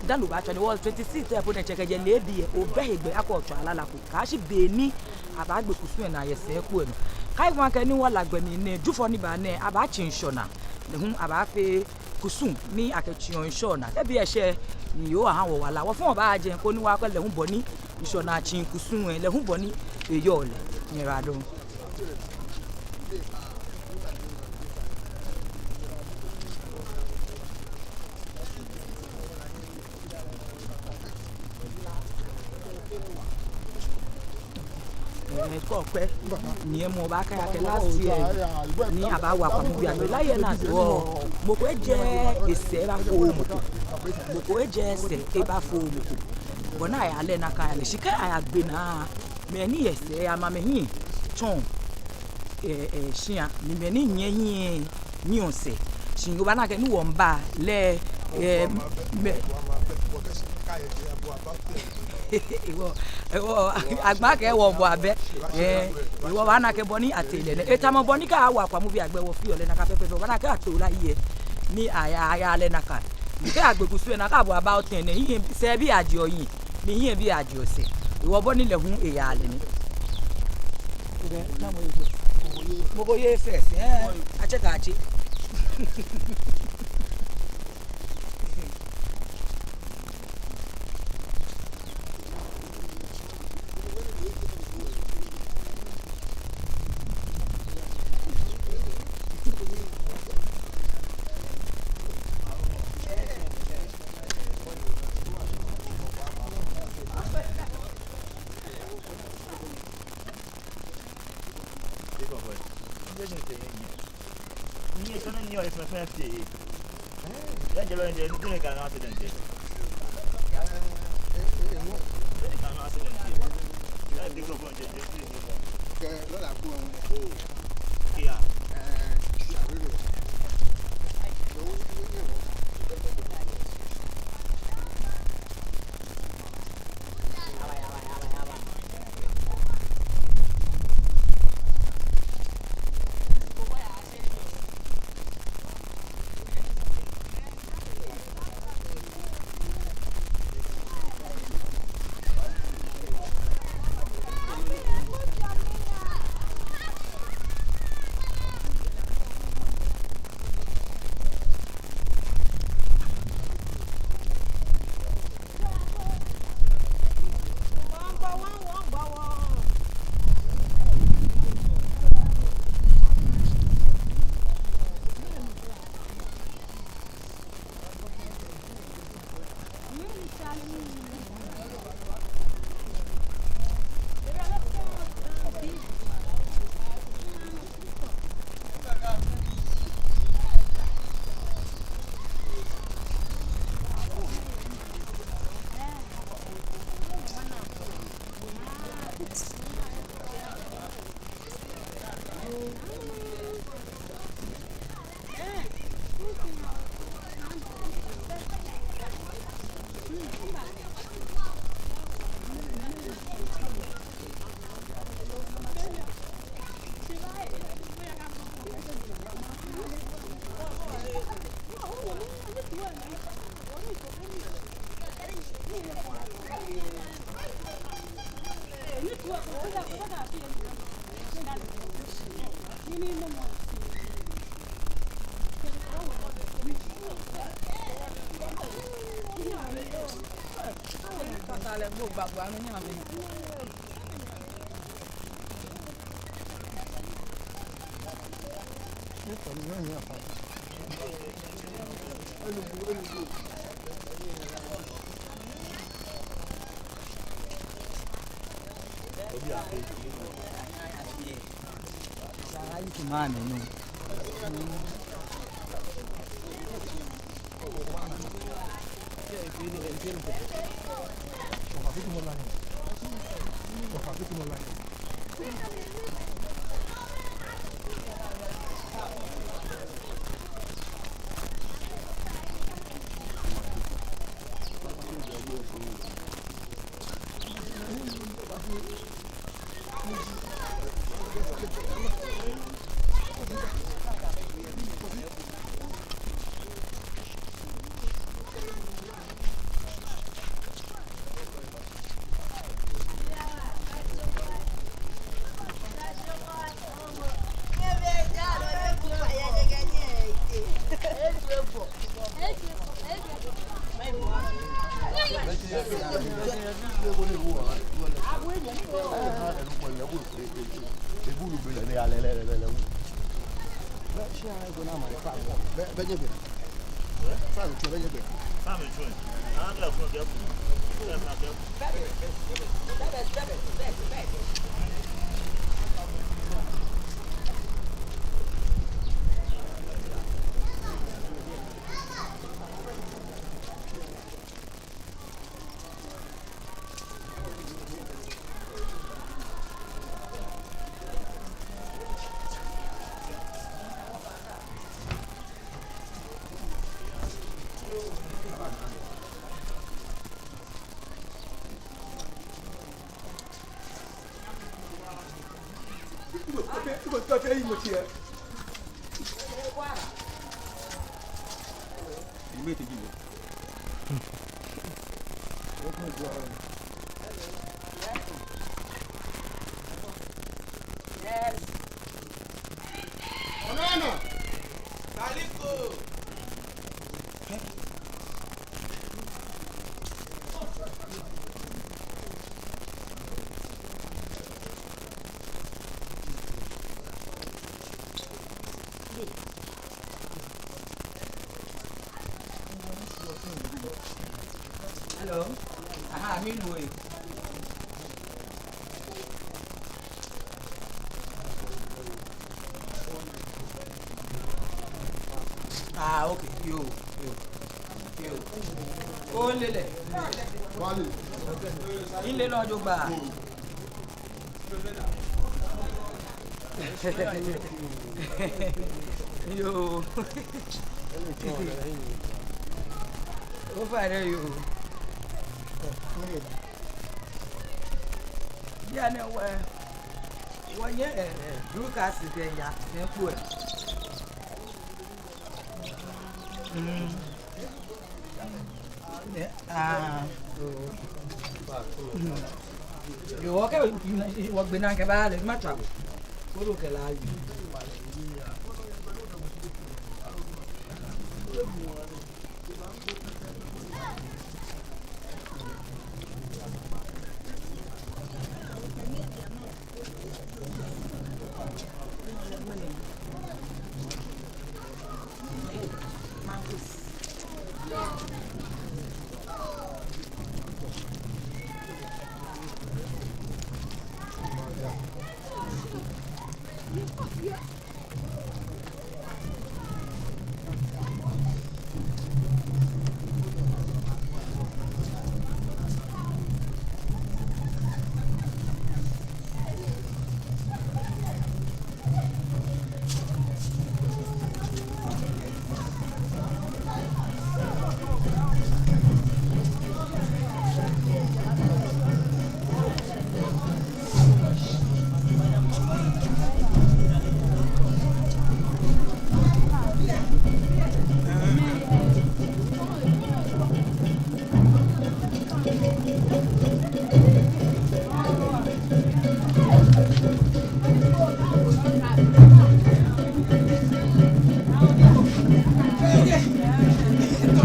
Dani obaatswa ni wɔ twenty-sixth lɛ po nɛɛ tsɛ kɛjɛ leebi lɛ, obɛ hegbɛ akɛ otswa lala ko. Kɛyashi be ni abaagbe kusum lɛ naa yɛ sɛi ko lɛ nɔ. Kɛ wɔkɛɛ ni wɔla gbɛ mli nɛɛ, Jufɔ ni baa nɛɛ, abaatsi ŋshɔnaa. Lɛ hu abaafee kusum ni akɛtsiɔ ŋshɔnaa. Kɛ be lɛ shɛ ni Yehowa ha wɔ wala, wɔ fɛɛ wɔbaajɛ koni wɔkwɛ lɛ hu bɔ ni ŋshɔnaa tsii kusum lɛ, lɛ hu bɔ ni eyɔɔ lɛ. Nyɛyiwaladɔŋŋ. Eh, kɔkɔɔkɔ, ni mɔ baakɛɛ akɛ last year ni abaawo Akwamubii agbɛ. Last year naa, mɔ ko ejɛ esɛɛ ebafo mɔ ko. Mɔ ko ejɛ esɛɛ ebafo mɔ ko. Bɔ ni aya lɛ nakai ni shi kɛ ayagbe naa, mɛi ni yɛ sɛɛ amɛhiɛ tsɔɔ, eh, eh, shia, ni mɛi ni nyiɛ hiɛ nyiɛɔ sɛɛ. Shi obaana akɛ ni wɔmiiba lɛ, eh, mɛi, hewɔ, hewɔ, agba kɛ wɔbɔ abɛ, eh, hewɔ obaana akɛ bɔ ni atee lɛ nɛ. Etamɔ bɔ ni kɛ awo Akwamubii agbɛ wɔfeɔ lɛ nakai pɛpɛɛpɛ, obaana akɛ atoo lɛ ayi lɛ, ni aya, aya lɛ nakai. Ni kɛ agbe kusum lɛ naa, kɛ abɔ abaa otɛŋ nɛ, hiɛ, sɛɛbii ajieɔ hiɛ, ni hiɛbii ajieɔ sɛɛ. Hewɔ bɔ ni lɛ hu eyaa lɛ nɛ. Mɔ ko ye first, eh, atsɛ kɛ atsɛ. Hello. Aha, mi nue. Ah, okay. Yoo, yoo, yoo. Ole lɛ. Ile lɛ jogbaŋŋ. Yoo. Ofainɛ yoo. Bianɛ wɔ, wɔnyɛ, eh, eh, Dorcas kɛ eya, ne kpo, eh. Mm. Eh, ah, oh. Mm. Yoo, okay, wɔgbe naa kɛba lɛ, matswa. Koro kɛ la yi.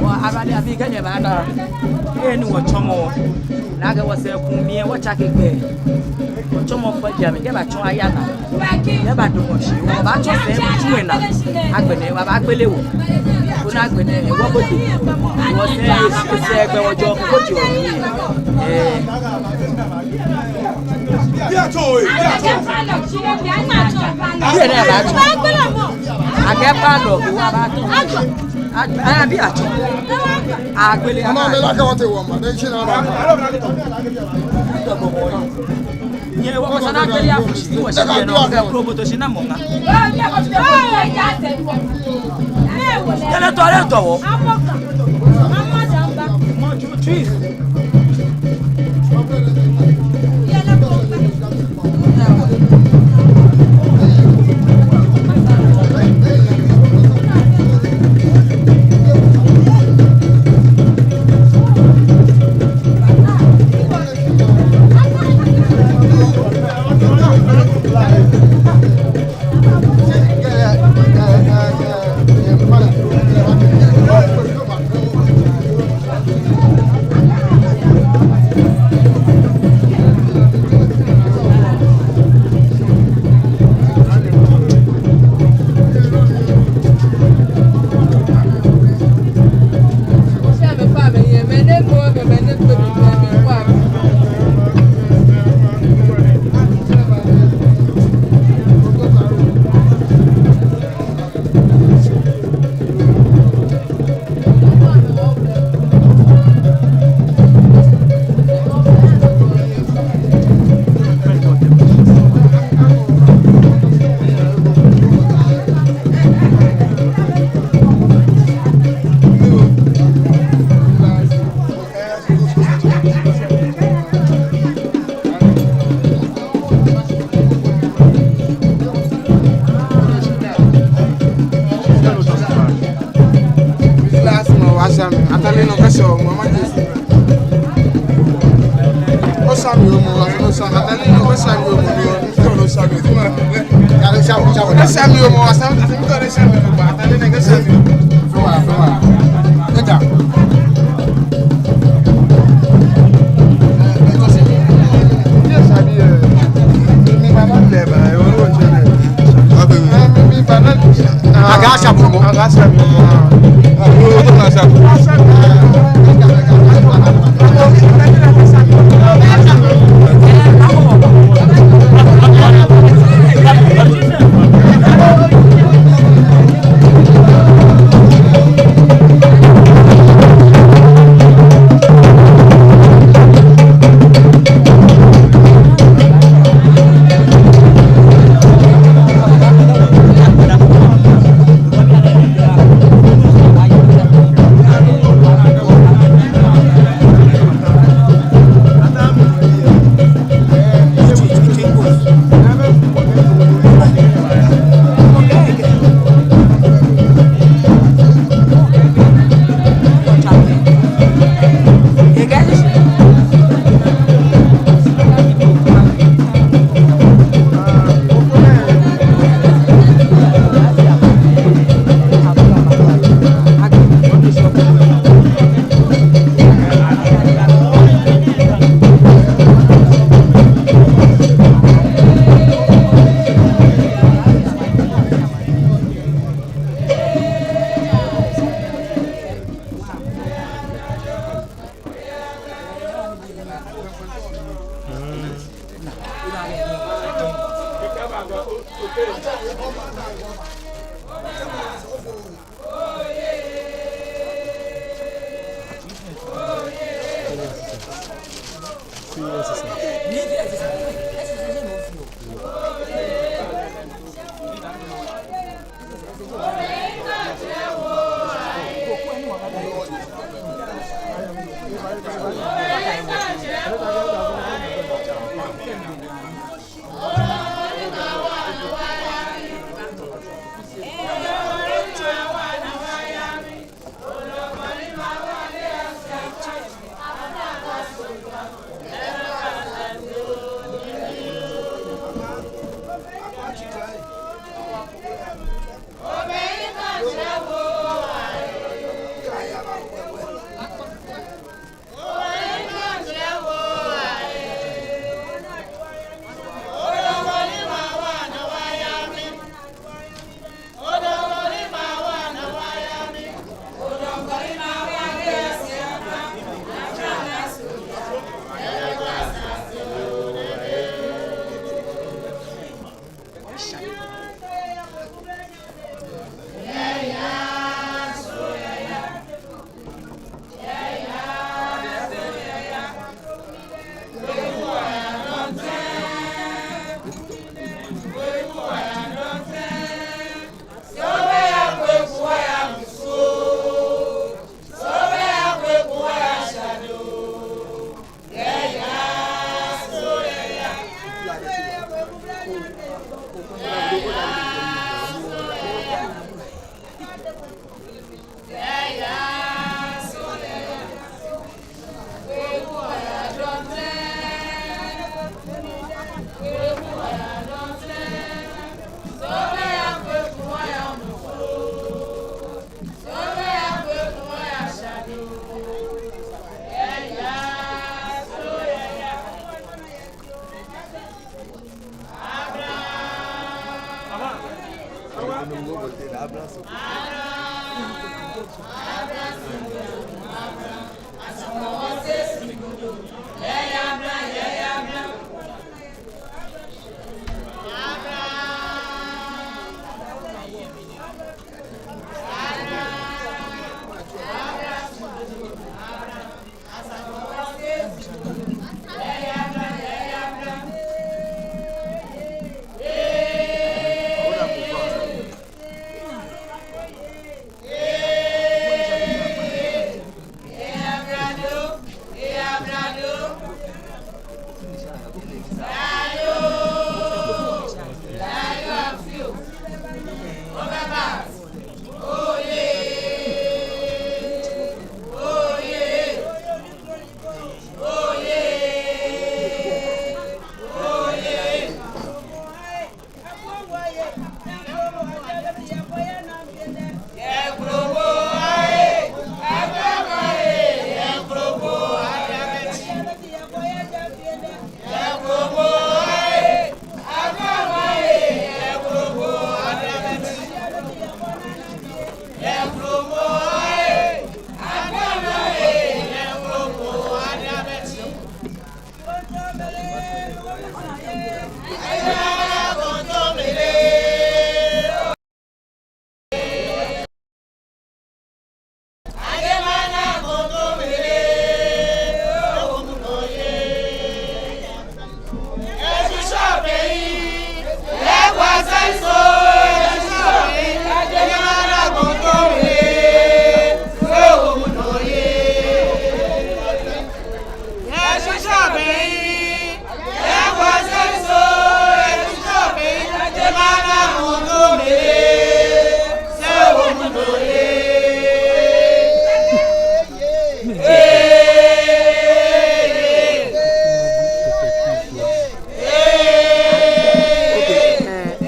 Wɔ, abaali abi kɛ nyɛbaana. Ni wɔtsɔmɔ, ni akɛ wɔsɛɛ kuu mli lɛ wɔtsake gbɛ. Wɔtsɔmɔ kpɔ jɛmɛ, kɛbatsɔ aya naa. Kɛbadamɔ shi, wɔbaatsɔ sɛɛ mli tsu wɛ naa. Agbɛnɛ, wɔbaagbele wɔ. Koni agbɛnɛ, wɔbote. Wɔsɛɛ, sɛɛ gbɛ wɔjɔ, koni ji wɔ. Ɛɛ. Biɛ nɛɛ abaatsɔ. Akɛ palɔ kɛ wɔbaatsɔ. Atsɔ. Aya biɛ atsɔ. Agbele. Mama, mɛ la kɛ wɔtee wɔma. Dɛ shi na ma. Nyɛ wɔ kɔsa na agbele ya fushi. Wɔ shi biɛ nɔ kɛ kroboto shi na mɔ ŋa. Yɛlɛ tɔ, yɛlɛ tɔ wɔ. Last month, wa sa mi. Atale nɔ kɛ sɔ, mama Jesu. Osa mi omɔ, osa, atale nɔ kɛ sa mi omɔ.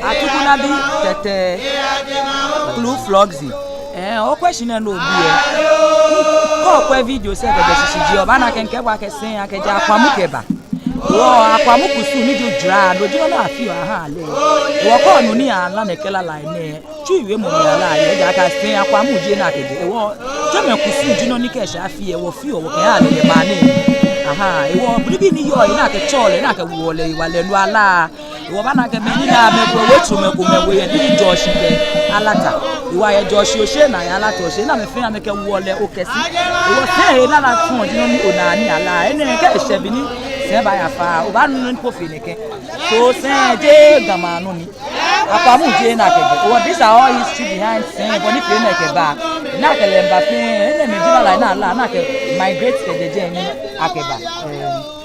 Atukunabi Tɛtɛ Klu Floxy. Eh, o question nɔ ni obi lɛ. Kɛ okwɛ video sɛɛ kɛjɛ shishijee, obaana akɛ mikɛɛ bo akɛ sɛi akɛjɛ Akwamu kɛba. Wɔ Akwamu kusum ni ji jara, no ji nɔ ni afeɔ aha lɛ. Wɔ kɛ onu ni ala nɛkɛ lala nɛɛ. Tsu iwe mɔ mi ala yɛ, ejaakɛ sɛi Akwamu ji nɔ ni akɛjɛ. Ewɔ, jɛmɛ kusum ji nɔ ni kɛ eshɛ afi lɛ, wɔfeɔ wɔkɛhaa lɛ yɛ maŋ nɛɛ. Aha, ewɔ, nibii ni yɔɔ he ni akɛtsɛɔ lɛ, ni akɛwoɔ lɛ hewalɛ, no ala. Ewɔ, obaana akɛ mɛi ni naa amɛkɛ wɔ tsu mɛi komɛi wo yɛ, ni ji Jɔɔshi kɛ Alata. Ewɔ, ayɛ Jɔɔshi oshe ni ayɛ Alata oshe, ni amɛ fɛɛ amɛkɛwoɔ lɛ okɛshi. Ewɔ, sɛi he lala tsu ji nɔ ni onaa ni ala. Enɛ kɛ eshɛ be ni sɛi baaya faa, obaanu nɔ ni kofee nɛkɛ. So sɛi jeee Ga maŋ nɔ ni. Akwamu ji nɔ ni akɛjɛ. Ewɔ, these are all history behind sɛi, bɔ ni fee ni ekɛba. Ni akɛ lɛ miiba fɛɛ, enɛɛmɛi ji lala ni ala, ni akɛ migrate kɛjɛ jɛi ni akɛba. Eh.